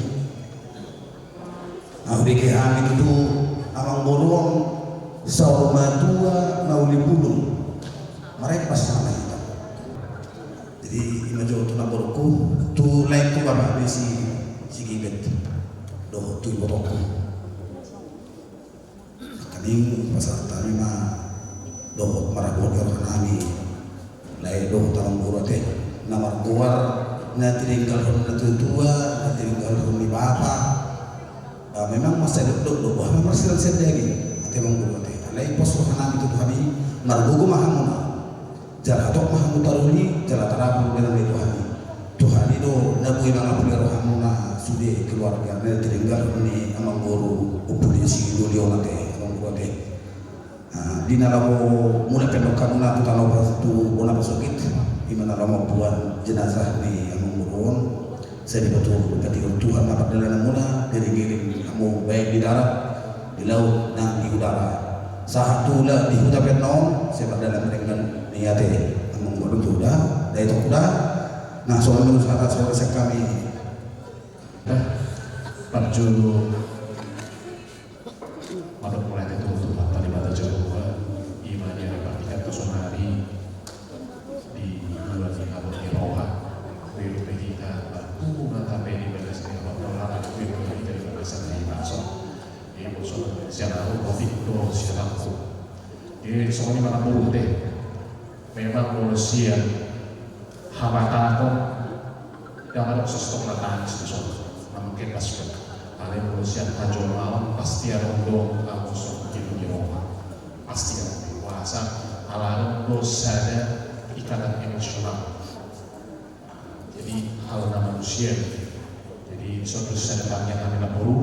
Ahu dengke hami tutu amangboru on saur matua mauli bulung. Marempas nama hita. Jadi ima jo tu namboruku, tu laengku bapak ni si, si Gibet dohot tu ibotongku. Nangkaning pasahat hami ma dohot marhabot ni roha nami lae dohot amangboru ate, na margoar na tininggalhon na tua-tua, na tininggalhon ni bapa. Ba memang masa dokdok do boha na marsilang sian daging ate amangboru ate. Alai pos roha nami tutu hami, margogo ma hamu na. Jala hatop ma hamu taruli jala tarapul do na i tu hami. Nang na pule rohamuna sude keluarga na tininggalhon ni amangboru, Ompu Desi Dolion ate, amangboru ate. Di na laho mulak pe hamuna tu tano pas, tu bona pasogit, ima na laho mamboan jenazah ni amangboru on. Sai dipatuhor, dipatuhor Tuhan ma pardalananmuna, diiring-iring hamu baen di darat, di laut nang di udara. Sahat tu ulaon di huta pe on, sai mardalan ringan ni ate amangboru tu da, da i tu da. Nah, songon i ma sahat, songon i sian hami. Parjolo mandok mauliate tu Tuhanta Debata Jahowa, ima na partingkian tu sonari di dua ni halak ni roha, boi dope hita marpungu na tabe di bagasan ni halak ni roha, boi dope hita di bagasan ni bangso. Jadi, songon sian ahu, Rofik do sian ahu. Jadi, songon i ma na muruk te. Memang molo sian habatahon, ndang adong so stop na tangis dison, na mungkin pas pe. Alai molo sian hajolmaon pasti adong do anggo songon i di roha. Pasti adong do puasa, ala adong do sada ikatan emosional. Jadi hal na manusia. Jadi songon sada tangiang hami na boru,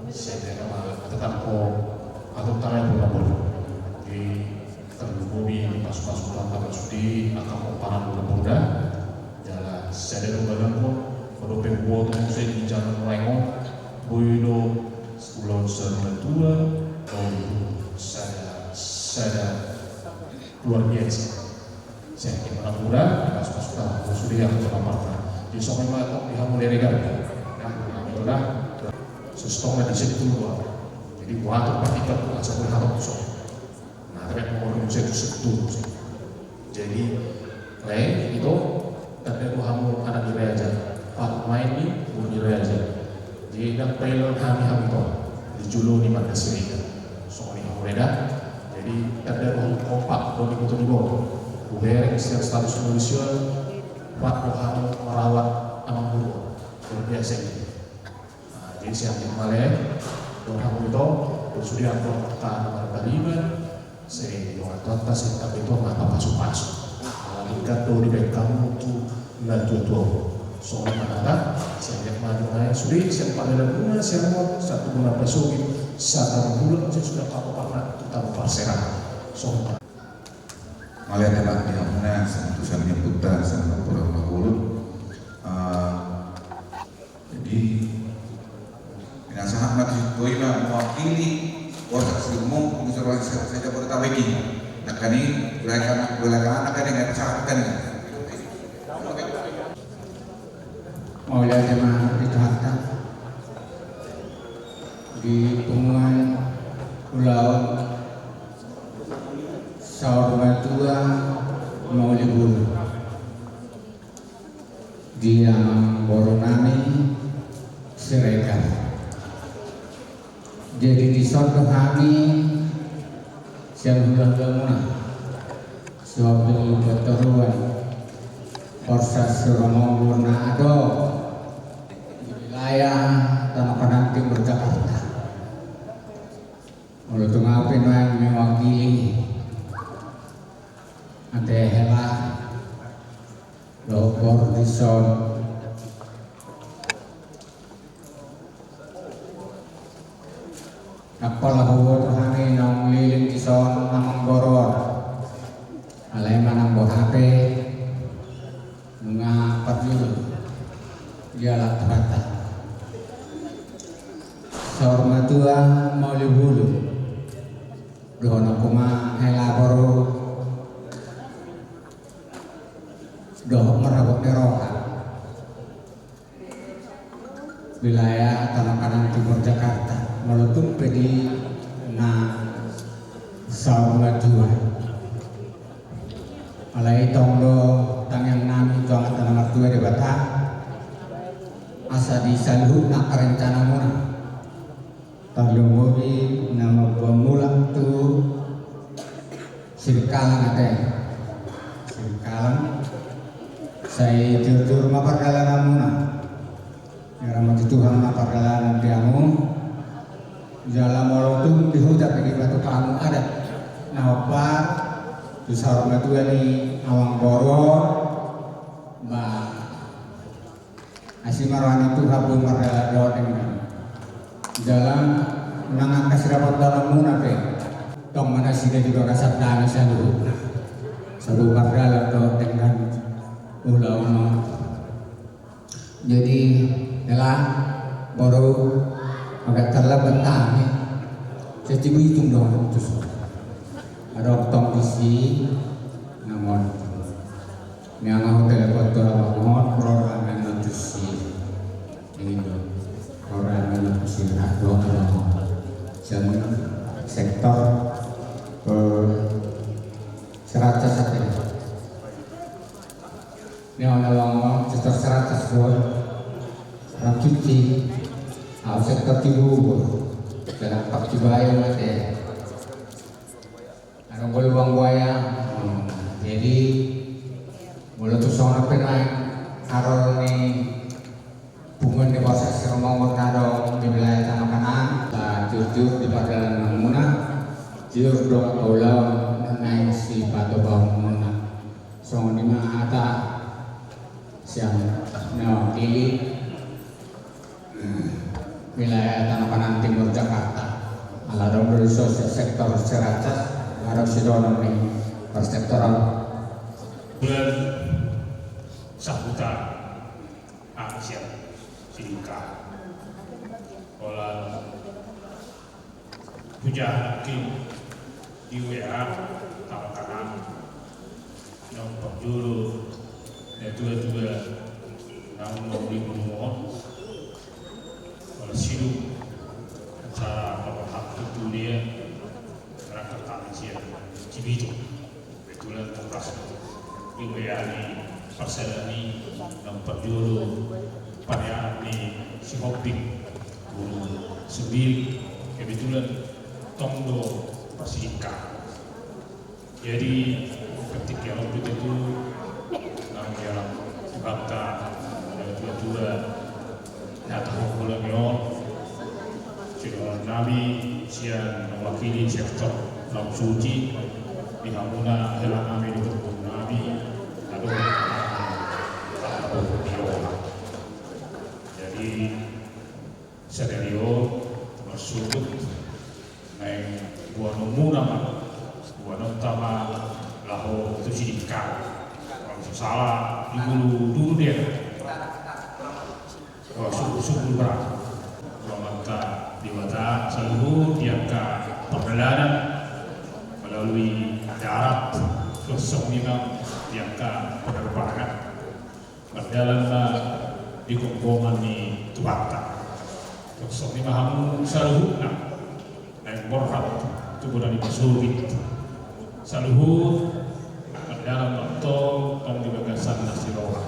sada na tetap ko atau tangiang na boru. Jadi terlebih di pasu-pasu Tuhan tanggal suci, angka pomparan na boru da. Jala sada do badan ko, ko dope buat muse di jalan lain on, boi do ulaon saur matua, boi do sada, sada luar biasa. Sehingga anak muda, pas-pas tahu, sudah yang terpapar. Jadi, songon i ma tong di hamu Siregar. Nah, itulah. Sestong na di situ dua. Jadi, buat apa kita buat satu hal tu so. Nah, tapi mau ngomong saya tu situ. Jadi, lain itu, tapi aku hamu anak di raja. Pak main di, di raja. Jadi, ndang pailon hami-hami to, di jolo ni marga Siregar. Songon i hamu da. Jadi, tanda roha kompak, do di boto ni boto. Hubereng sian status polisi on, pat roha merawat amangboru. Luar biasa i. Nah, jadi sian di male, do hamu ito, do sude angka na martaliban, sai dongan Tuhanta, sai tamba Tuhanta ma pasu-pasu. Ala tingkat do dibaen hamu tu na tua-tua. Songon i ma hata, sai liat ma dongan sude, sian pardalananmuna, sian on, sahat tu bona pasogit, sahat tu bona, sai suda papo parna, tu tano parserahan. Songon i ma. Mauliate ma di hamuna, sahat tu sian ni ompunta, sian ompu Raja Nabolon. Ah, Jadi, pinasahat ma tu sitio i ma mewakili kuasa sumung, pengusaha saja Jabodetabek i. Nangkin i, gerakan, gerakan nangkin i, nggak sahat kan i. Mauliate ma di Tuhanta. Di punguan ulaon saur matua mauli bulu. Di amangboru nami Siregar. Jadi dison do hami sian hulahula muna, sihombing ni partoruan, Polsek Siromonggur na adong di wilayah Tano Kanan Timur Jakarta. Molo tung au pe nuaeng mewakili ate hela dohot boru dison. Apala huboto hami naung leleng dison amangboru on. Alai manang boha pe nunga parjolo dialap hata. Saur matua mauli bulu. Dohononku ma hela boru. Dohot marhabot ni roha. Wilayah Tano Kanan Timur Jakarta. Molo tung pe di na saur matua. Alai tong do tangiang nami tu Amanta na martua Debata. Asa di saluhutna angka rencana muna. Tarlumobi na mamboan mulak tu Singkalang ate. Singkalang. Sai jurjur ma pardalananmuna. Diramoti Tuhan ma pardalanan di hamu. Jala molo tung di huta pe dipatupa hamu adat na hombar tu saur matua ni amangboru on. Ba Asi ma roha ni Tuhan, boi mardalan dohot denggan. Jala nang angka sirapothononmuna pe, tong ma nasida di bagasan dame saluhutna. Asa boi mardalan dohot denggan ulaon on. Jadi, hela, boru, agak terlambat kami. Jadi, bitung dohot tuson. Adong tong disi, namun. Nian ahu telepon tu abang on, ro hami ma tusi. Ini do. Ro hami ma tusi, ro abang on. Sian sektor, eh, Ciracas ate. Nian abang on, sektor Ciracas do. Rap cuci. Ahu sektor Cibubur. Sedang pak Cibayu ate. Adong Goluang Buaya. Hmm, jadi, molo tung songon on pe nuaeng haroro ni punguan ni Polsek Sirumonggur na adong di wilayah Tano Kanaan, asa jurjur di pardalananmuna, jur do angka ulaon na naeng sipatupaonmuna. Songon i ma hata sian na mewakili wilayah Tano Kanaan Timur Jakarta. Ala adong do dison sektor Ciracas, adong sidohonon ni persektoran. Bulan sahuta angsian siningka. Holan hujaha nangkin di W A, tangkanan. Naung parjolo natuatua naung mauli ngolu on. Holan sidung acara pamarhak tu dia. Berangkat kami sian Cibitung. Kebetulan tangkas di W A ni parsadaan i naung parjolo paneaon ni Sihombing, boru Sembiring. Kebetulan tong do parsiningkahan. Jadi, ketika waktu itu, naung dialap Tuhanta, natuatua, na tahu pulang yon, sidohonon nami sian mewakili sektor Laum Suci, di hamuna hela nami, di hamuna nami, aduh, aduh, di ona. Jadi, sadari on, marsuhut, naeng boanonmuna ma, boanonta ma laho tu Sidikalang. Kalau so sala, di Gulu Duru dia. Wah, sungguh-sungguh berat. Amanta Debata saluhut di angka pardalanan melalui darat, songon i ma di angka penerbangan. Mardalan ma di gonggongan ni Tuhanta. Songon i ma hamu saluhutna. Naeng borhat tu bona ni pasogit. Saluhut mardalan ma tong, tong di bagasan na siroha,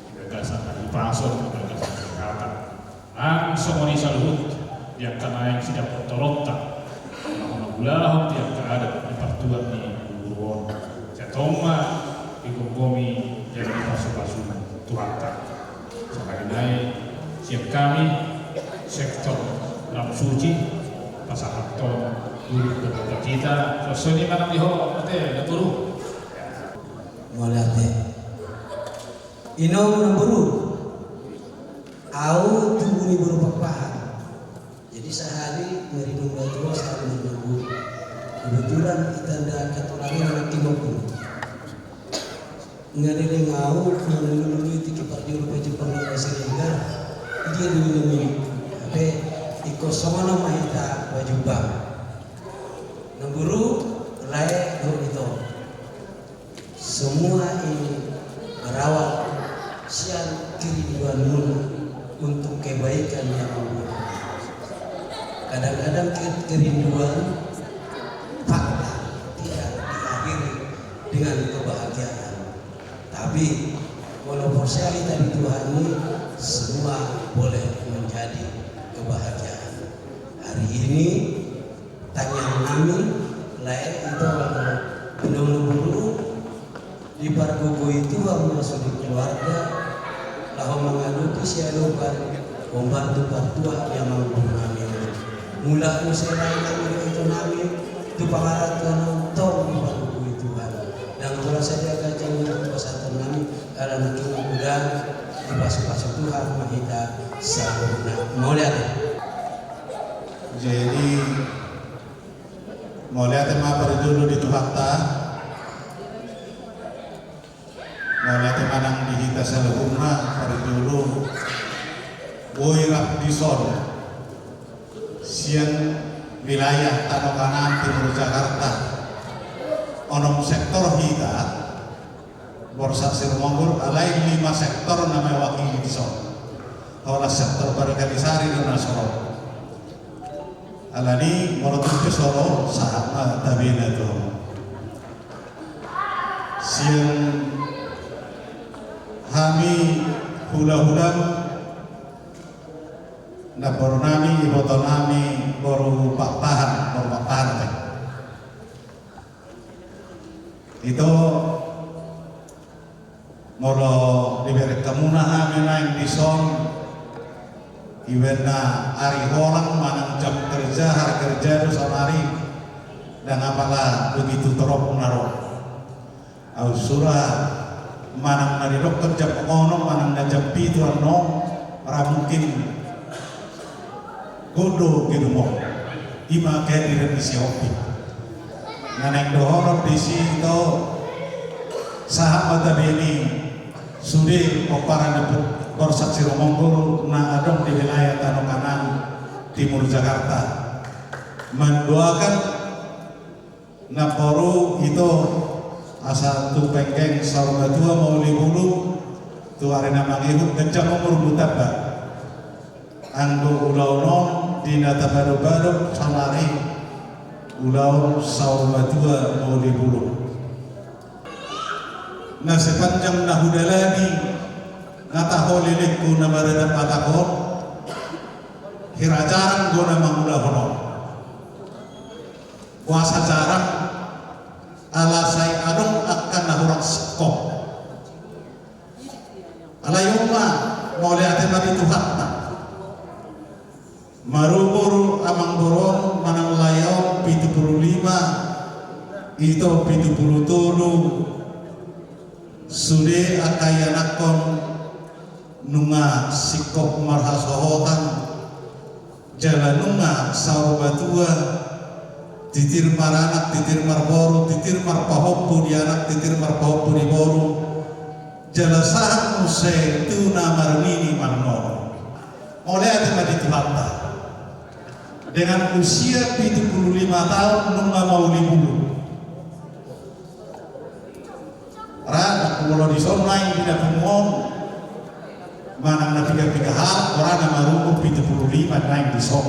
di bagasan na hipason, di bagasan na sihata. Nang songon i saluhut di angka naeng sidapot tolonta, na mangulahon di angka adat ni partuat ni guru on. Sai tong ma digomgomi jala dipasupasu Tuhanta. Sahali nai sian hami sektor Laum Suci pasahathon dulu kepada kita. Songon i ma nang di ho, ate, na turu. Mauliate. Inong, namboru, ahu tubu ni boru Pakpahan. Jadi sahali marinong batu, sahali marinong guru. Kebetulan hita nda katurangan anak timok guru. Nga leleng ahu, nga leleng i tingki parjolo pe Jepang na Siregar. Dia dulu nami. Tapi ingkon songon on ma hita pajumpang. Namboru, lae dohot ito. Semua ini berawal sian kerinduanmuna untuk kebaikan yang membuat. Kadang-kadang ke-, kerinduan fakta tidak diakhiri dengan kebahagiaan. Tapi molo porsea hita di Tuhan i, semua boleh menjadi kebahagiaan. Hari ini tangiang nami, lae, ito, anu, inong, namboru, dipargogoi Tuhan ma sude keluarga laho mangadopi siadopan hombar tu partuat ni amangboru nami. Mulak muse lae nami dohot ito nami tu pangarantoan on, tong dipargogoi Tuhan. Ndang pola sadia ganjang ni pasahaton nami, ala nangkin godang Dipasupasu Tuhan ma hita saluhutna. Mauliate. Jadi, mauliate ma parjolo di Tuhanta. Mauliate ma nang di hita saluhutna parjolo. Boi rap dison sian wilayah Tano Kanaan Timur Jakarta. Onom sektor hita, Borsak Sirumonggur, alai lima sektor na mewakili dison. Holan sektor Pardengkalisari do na so ro. Alani molo tung pe so ro, sahat ma tabena tu. Sian hami hulahulam, namboru nami, iboto nami, boru Pakpahan, boru Pakpahan pe. Ito, molo dibereng hamuna hami naeng dison, ibaen na ari holang manang jam kerja, hari kerja do saonari, ndang apala begitu torop na ro. Au sura manang na didokkon jam onom manang na jam pitu annon, ra mungkin godo gedung on. Ima kehadiran di si Hopi. Na naeng dohonon disi ito, sahat ma tabene sude pomparan ni Borsak Sirumonggur na adong di wilayah Tano Kanaan Timur Jakarta. Mandoakan namboru ito asa tu penggeng saur matua mauli bulu, tu ari na mangihut ganjang umur mutamba. Anggo ulaon on di na tabadobado saonari ulaon saur matua mauli bulu. Na sepanjang na hudalani na taho lelengku na maradat mata on, hira jarang do na mangulahon on. Boasa jarang, ala sai adong angka na hurang singkop. Alai on ma, mauliate ma di Tuhanta. Marumur amangboru on manang lae on pitu pulu lima, ito pitu pulu tolu, sude angka ianakhon nunga singkop marhasohotan, jala nunga saur matua, titir maranak, titir marboru, titir marpahompu di anak, titir marpahompu di boru, jala sahat muse tu na marnini marnono. Mauliate ma di Tuhanta. Dengan usia pitu pulu lima taon nunga mauli bulu. Ra, na molo dison naeng di na pungu on, manang na piga-piga halak, ra na marumur pitu pulu lima naeng dison.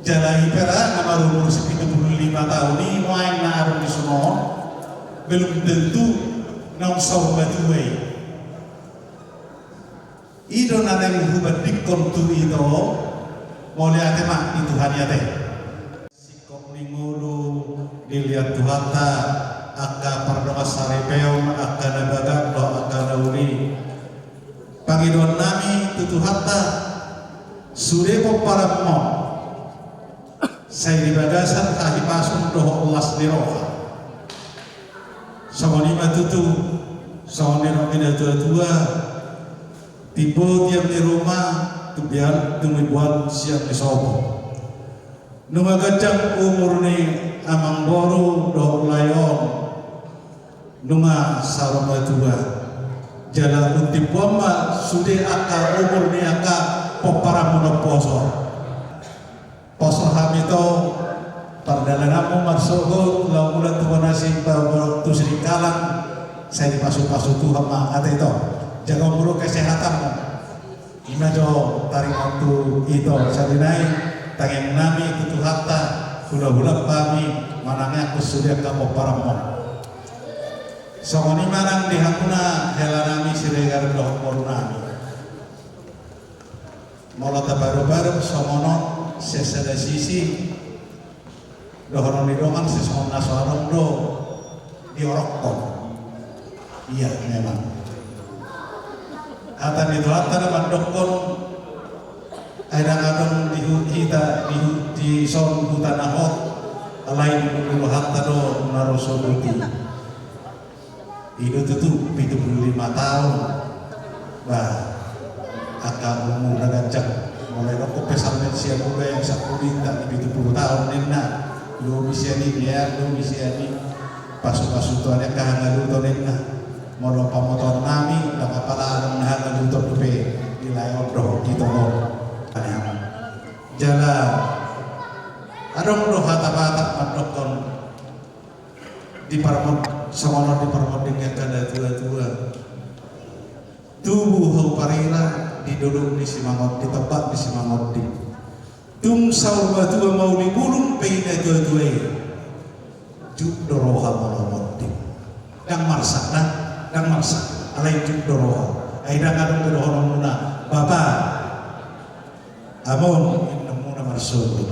Jala i pe ra na marumur si pitu pulu lima taon i, nuaeng na adong dison on, belum tentu naung saur matua i. I do na naeng hubandingkon tu ito, mauliate ma di Tuhan i ate. Singkop ni ngolu diliat Tuhanta, angka pardongan saripeon, angka na bagak dohot angka na uli. Pangidoan nami tu Tuhanta, sude pomparanmon, sai di bagasan hahipason dohot las ni roha. Songon i ma tutu, songon nidok ni natuatua, timbo tiang ni ruma, tumbian tumimboan sian ni sopo. Nunga ganjang umur ni amangboru dohot lae on, nunga saur matua. Jala umtimboan ma sude angka umur ni angka pomparanmon on poso. Poso hami tu pardalananmu marsogot laho mulak tu bona si, tu Sidikalang, sai dipasupasu Tuhan ma ate ito. Jaga umur kesehatanmu. Ima jo taringot tu ito, sari nai tangiang nami tu Tuhanta, hula-hula hami manangiangkon sude angka pomparanmon. Songon i ma nang di hamuna hela nami Siregar dohot boru nami. Molo tabaru-baru songon on, sesada sisi dohonon ni dongan, sesongon na so adong do diorokkon. Ia memang. Hata ni Tuhanta na mandokkon, ai ndang adong di hu-, hita di hu-, dison huta na hot, alai di Rohanta do na ro so boti. I do tutu pitu pulu lima taon. Umur na ganjang, molo didok pe salmen sian uda yang sakulinta di pitu pulu taon ninna, lobi sian i, ya, lobi sian i. Pasu-pasu Tuhan angka hangaluton ninna. Molo pamotoan nami, ndang apala adong na hangaluton dope di lae on dohot di tonga on. Jala adong do hata Batak mandokkon, di parmon-, songon on di parmonding angka natua-tua. Tubu hau parira di dolok ni Simangot-, di tombak ni Simangonding. Tung saur matua mauli bulung pe i natua-tua i. Jut do roha molo monding. Ndang marsak da, ndang marsak. Alai jut do roha. Ai ndang adong dohononmuna, Bapa. Among, inongmuna marsogot.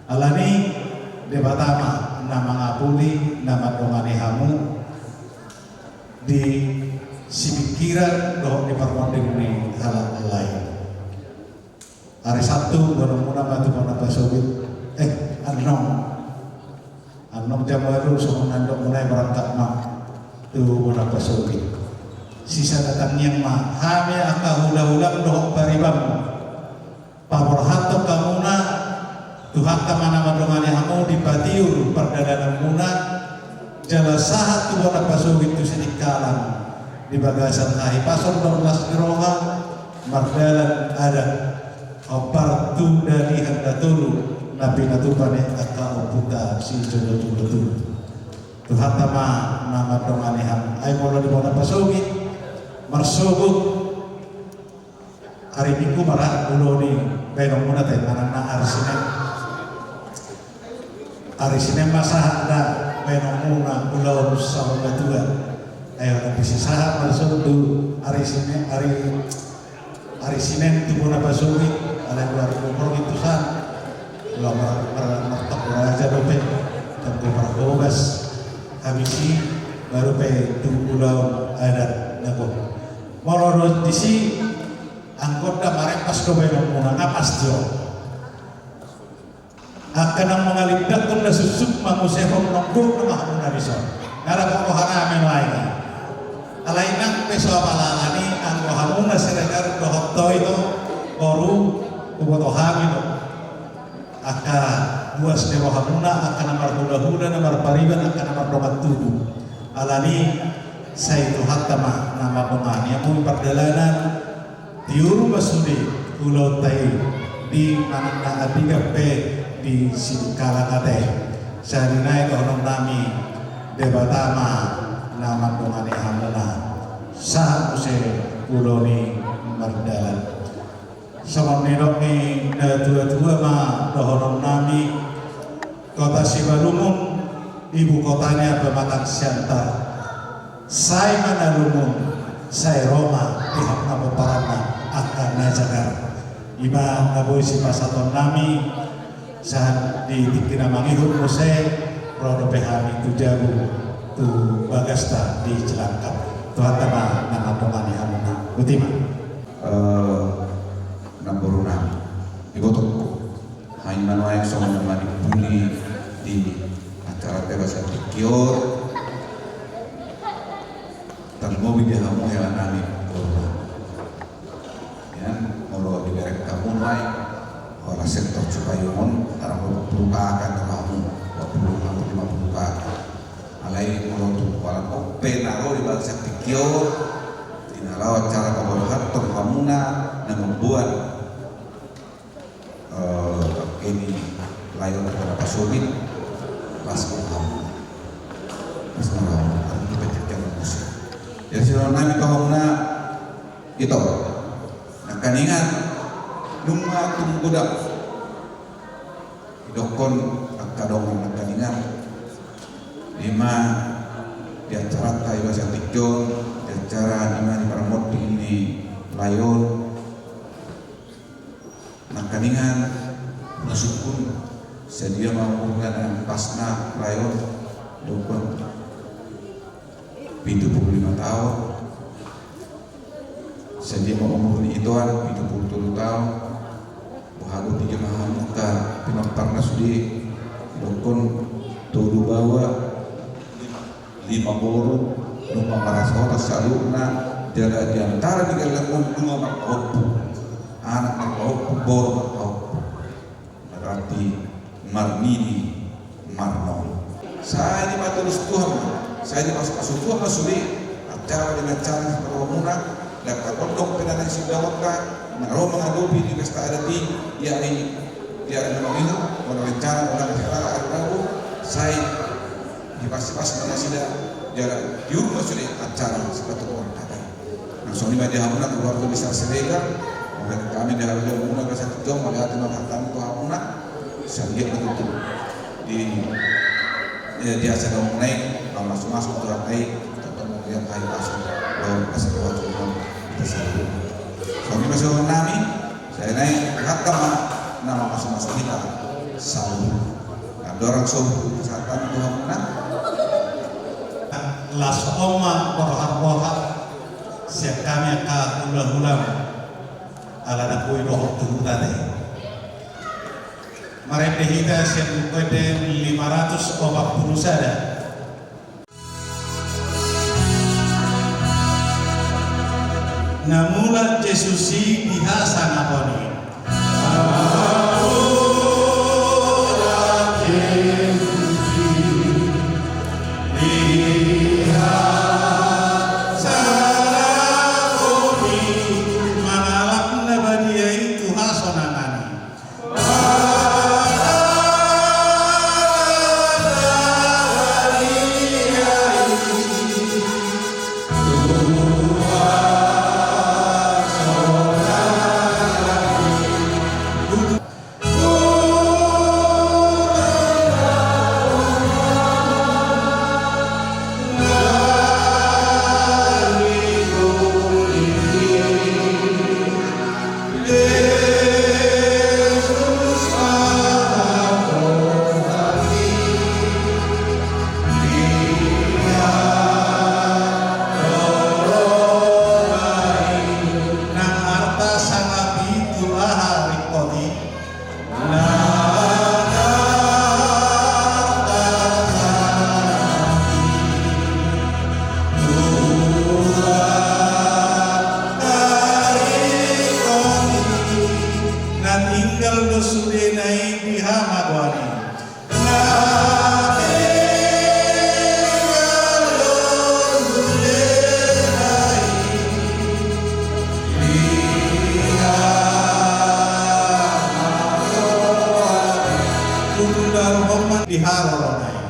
Alani Debata ma na mangapuli, na mandongani hamu di sipingkiran dohot di parmonding ni halak lae. Ari Sabtu, boanonmuna ma tu bona pasogit. Eh, annon. Annon jam ualu songon na nidokmuna i, berangkat ma tu bona pasogit. Sisada tangiang ma hami angka hula-hulam dohot pariban. Paborhathon hamuna, Tuhanta ma na mandongani hamu di patiur pardalananmuna, jala sahat tu bona pasogit tu Sidikalang, di bagasan hahipason dohot las ni roha, mardalan adat, hombar tu dalihan na tolu na pinatupa ni angka ompunta sijolo-jolo tubu. Tuhanta ma na mandongani hamu. Ai molo di bona pasogit, marsogot, ari Minggu ma ra ulaon i baenonmuna, te, manang na ari Senen. Ari Senen ma sahat da baenonmuna ulaon saur matua. Ai holan disi sahat ma songon tu ari Senen, ari, ari Senen tu bona pasogit, alai dua ribu porgi tu san. Ulaon mar-, mar-, martonggo raja dope, tonggo parhobas, habis i baru pe tu ulaon adat na gok. Molo dohot disi, anggo da marempas do baenonmuna, nga pasti on. Angka na mangalindangkon na suksuk mangusehon nonggo nama hamuna dison. Nga dapot roha nami nuaeng i. Alai nang pe so apala alani, anggo hamuna Siregar dohot Toito, boru, huboto hami do. Angka buas ni rohamuna, angka na marhula-hula, na marpariban, angka na mardongan tubu. Alani, sai Tuhanta ma na mandongani hamu di pardalanan, tiur ma sude ulaonta i di manang na Andigan pe di Sidikalang ate. Sahali nai dohonon nami, Debata ma na mandongani hamuna. Sahat muse ulaon i mardalan. Songon nidok ni natua-tua ma dohonon nami, Kota Simalungun, ibu kotanya pematang Siantar. Sai ma na lungun, sai ro ma di hak na pomparanna angka na jagar. I ma na boi sipasahaton nami, sahat di tingki na mangihut muse, ro dope hami tu jabu, tu bagasta di Cilangkap. Tuhanta ma na mandongani hamuna. Botima. Eh, namboru nami, ibotongku, hami ma nuaeng songon na manimbuli di acara tera saat tingki on. Tarlumobi di hamu hela nami, namboru nami. Ia, molo dibereng hamu nuaeng, holan sektor Cipayung on, adong dua pulu kakak hamu, dua pulu hamu, lima pulu kakak. Alai molo tung holan on pe na ro di bagasan tingki on, di na laho acara paborhathon hamuna na mamboan, eh, angka ni lae on tu bona pasogit, las ma rohamu. Las ma rohamu, adong dope tingki on muse. Jadi, sidohonon nami tu hamuna, ito, nangkaningan, nunga tung godang didokkon angka dongan nangkaningan. I ma di acaranta i bagasan tingki on, di acara i ma di parmonding ni lae on. Nangkaningan, na sungkun, sadia ma umurna na pasna lae on, dokkon pitu pulu lima taon. Sadia ma umur ni itoan, pitu pulu tolu taon. Boha do, piga ma hamu angka pinomparna sude, dokkon tolu baoa, lima boru, nunga marhasohotan saluhutna, jala di antara ni gellengmon nunga marpahompu. Boru marhau, berarti marnini marnono. Sai dipatulus Tuhan ma, sai dipasupasu Tuhan ma sude acara di acara ni parrohamuna, dapot ondong pe na naeng sidaonta na ro mangadopi di pesta adat i, di ari, di ari na mangihut, pada rencana pada rencana ari baru, sai dipasupasu ma nasida, jala diurus ma sude acara sipatupaon hata i. Nang songon i ma di hamuna keluarga besar Siregar, mauliate hami di hamuna gabe satu jom, mauliate ma hami tu hamuna, sai anggiat ma tutu di, eh, di acara hamuna i, mamasumasu tu hata i, tetap mauliate hami pasu, lalu kasih kuat Tuhan, kita selalu. Songon i ma songon nami, sai naeng hata ma na mamasumasu hita saluhut. Andorang so pasahaton tu hamuna. Laos on ma borhat-borhat sian hami angka hula-hula, ala na boi dohot tu huta i. Marende hita sian Buku Ende lima ratus opat pulu sada. Na mulak Jesus i di hasangapon i. Mangalap na badia i tu hasonangan i. Nang arta sanga pitu aha ringkot i? Na tinggal do sudena i di hamagoan i. Di haroro na i.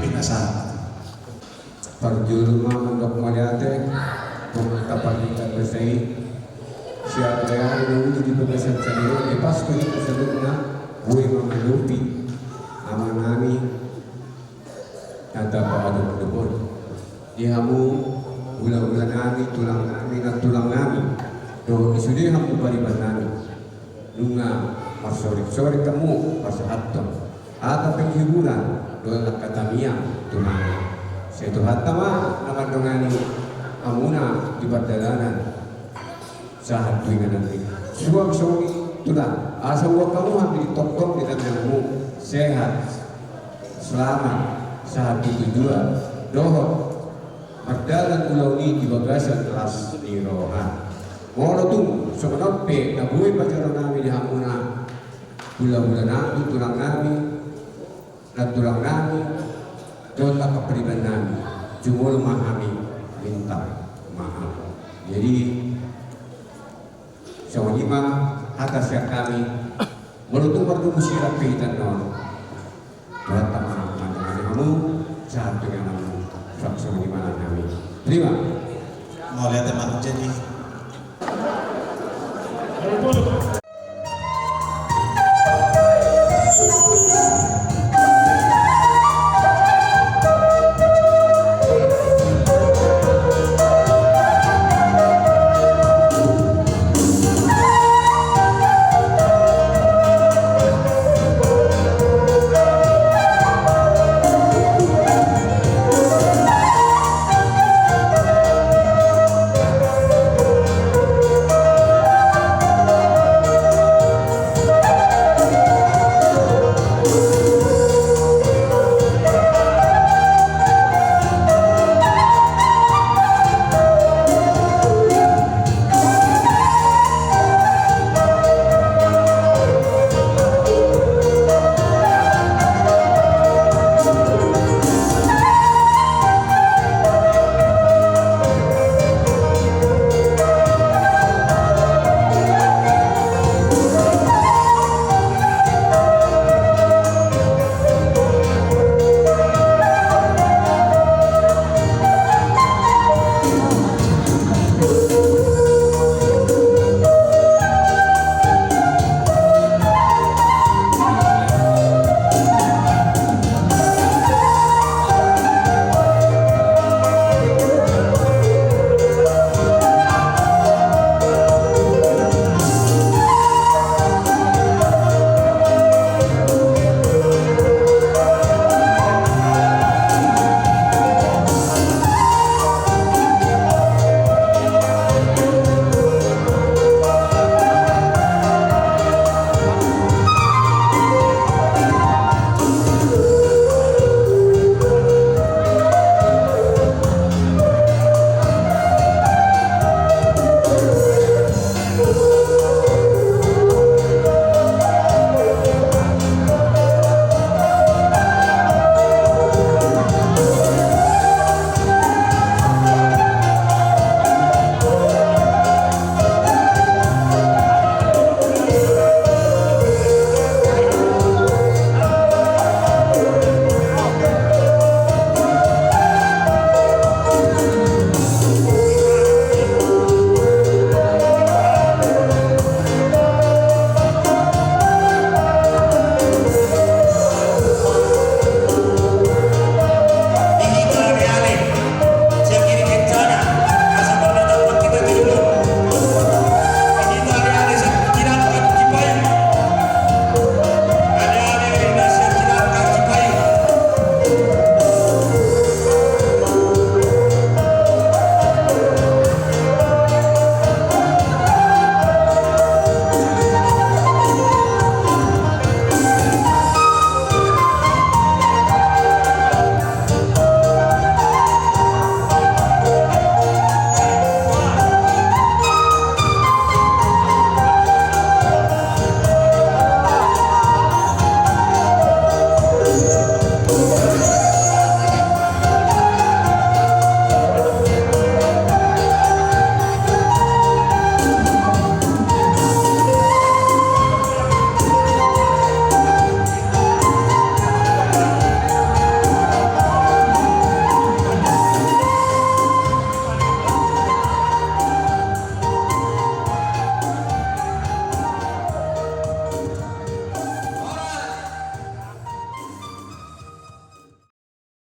Pinasahat. Parjolo ma mandok mauliate tu amanta partingkian basa i. Sian ari na uli di bagasan sadari on, di Paskah hita saluhutna, boi mangadopi amanami na tapaadop-adop on. Di hamu hula-hula nami, tulang nami, nantulang nami, dohot di sude hamu pariban nami. Nunga marsoring-soring hamu pasahathon hata penghiburan dohot angka tamiang tu hamuna. Sai Tuhanta ma na mandongani hamuna di pardalanan sahat tu inganan i. Suang songon i tulang, asa huboan hamu hami di tongtong di tamiangmu, sehat, selamat, sahat tu tujuan, dohot mardalan ulaon i di bagasan las ni roha. Molo tung songon on pe na boi pajalo nami di hamuna hula-hula nami, tulang nami, nantulang nami, dohot angka pariban nami, jumolo ma hami minta maaf. Jadi, songon i ma hata sian hami, molo tung mardomu sirang pe hita annon, Tuhanta ma mandongani hamu sahat tu ingananmu. Suang songon i ma nang hami. Terima. Mauliate ma. Jadi,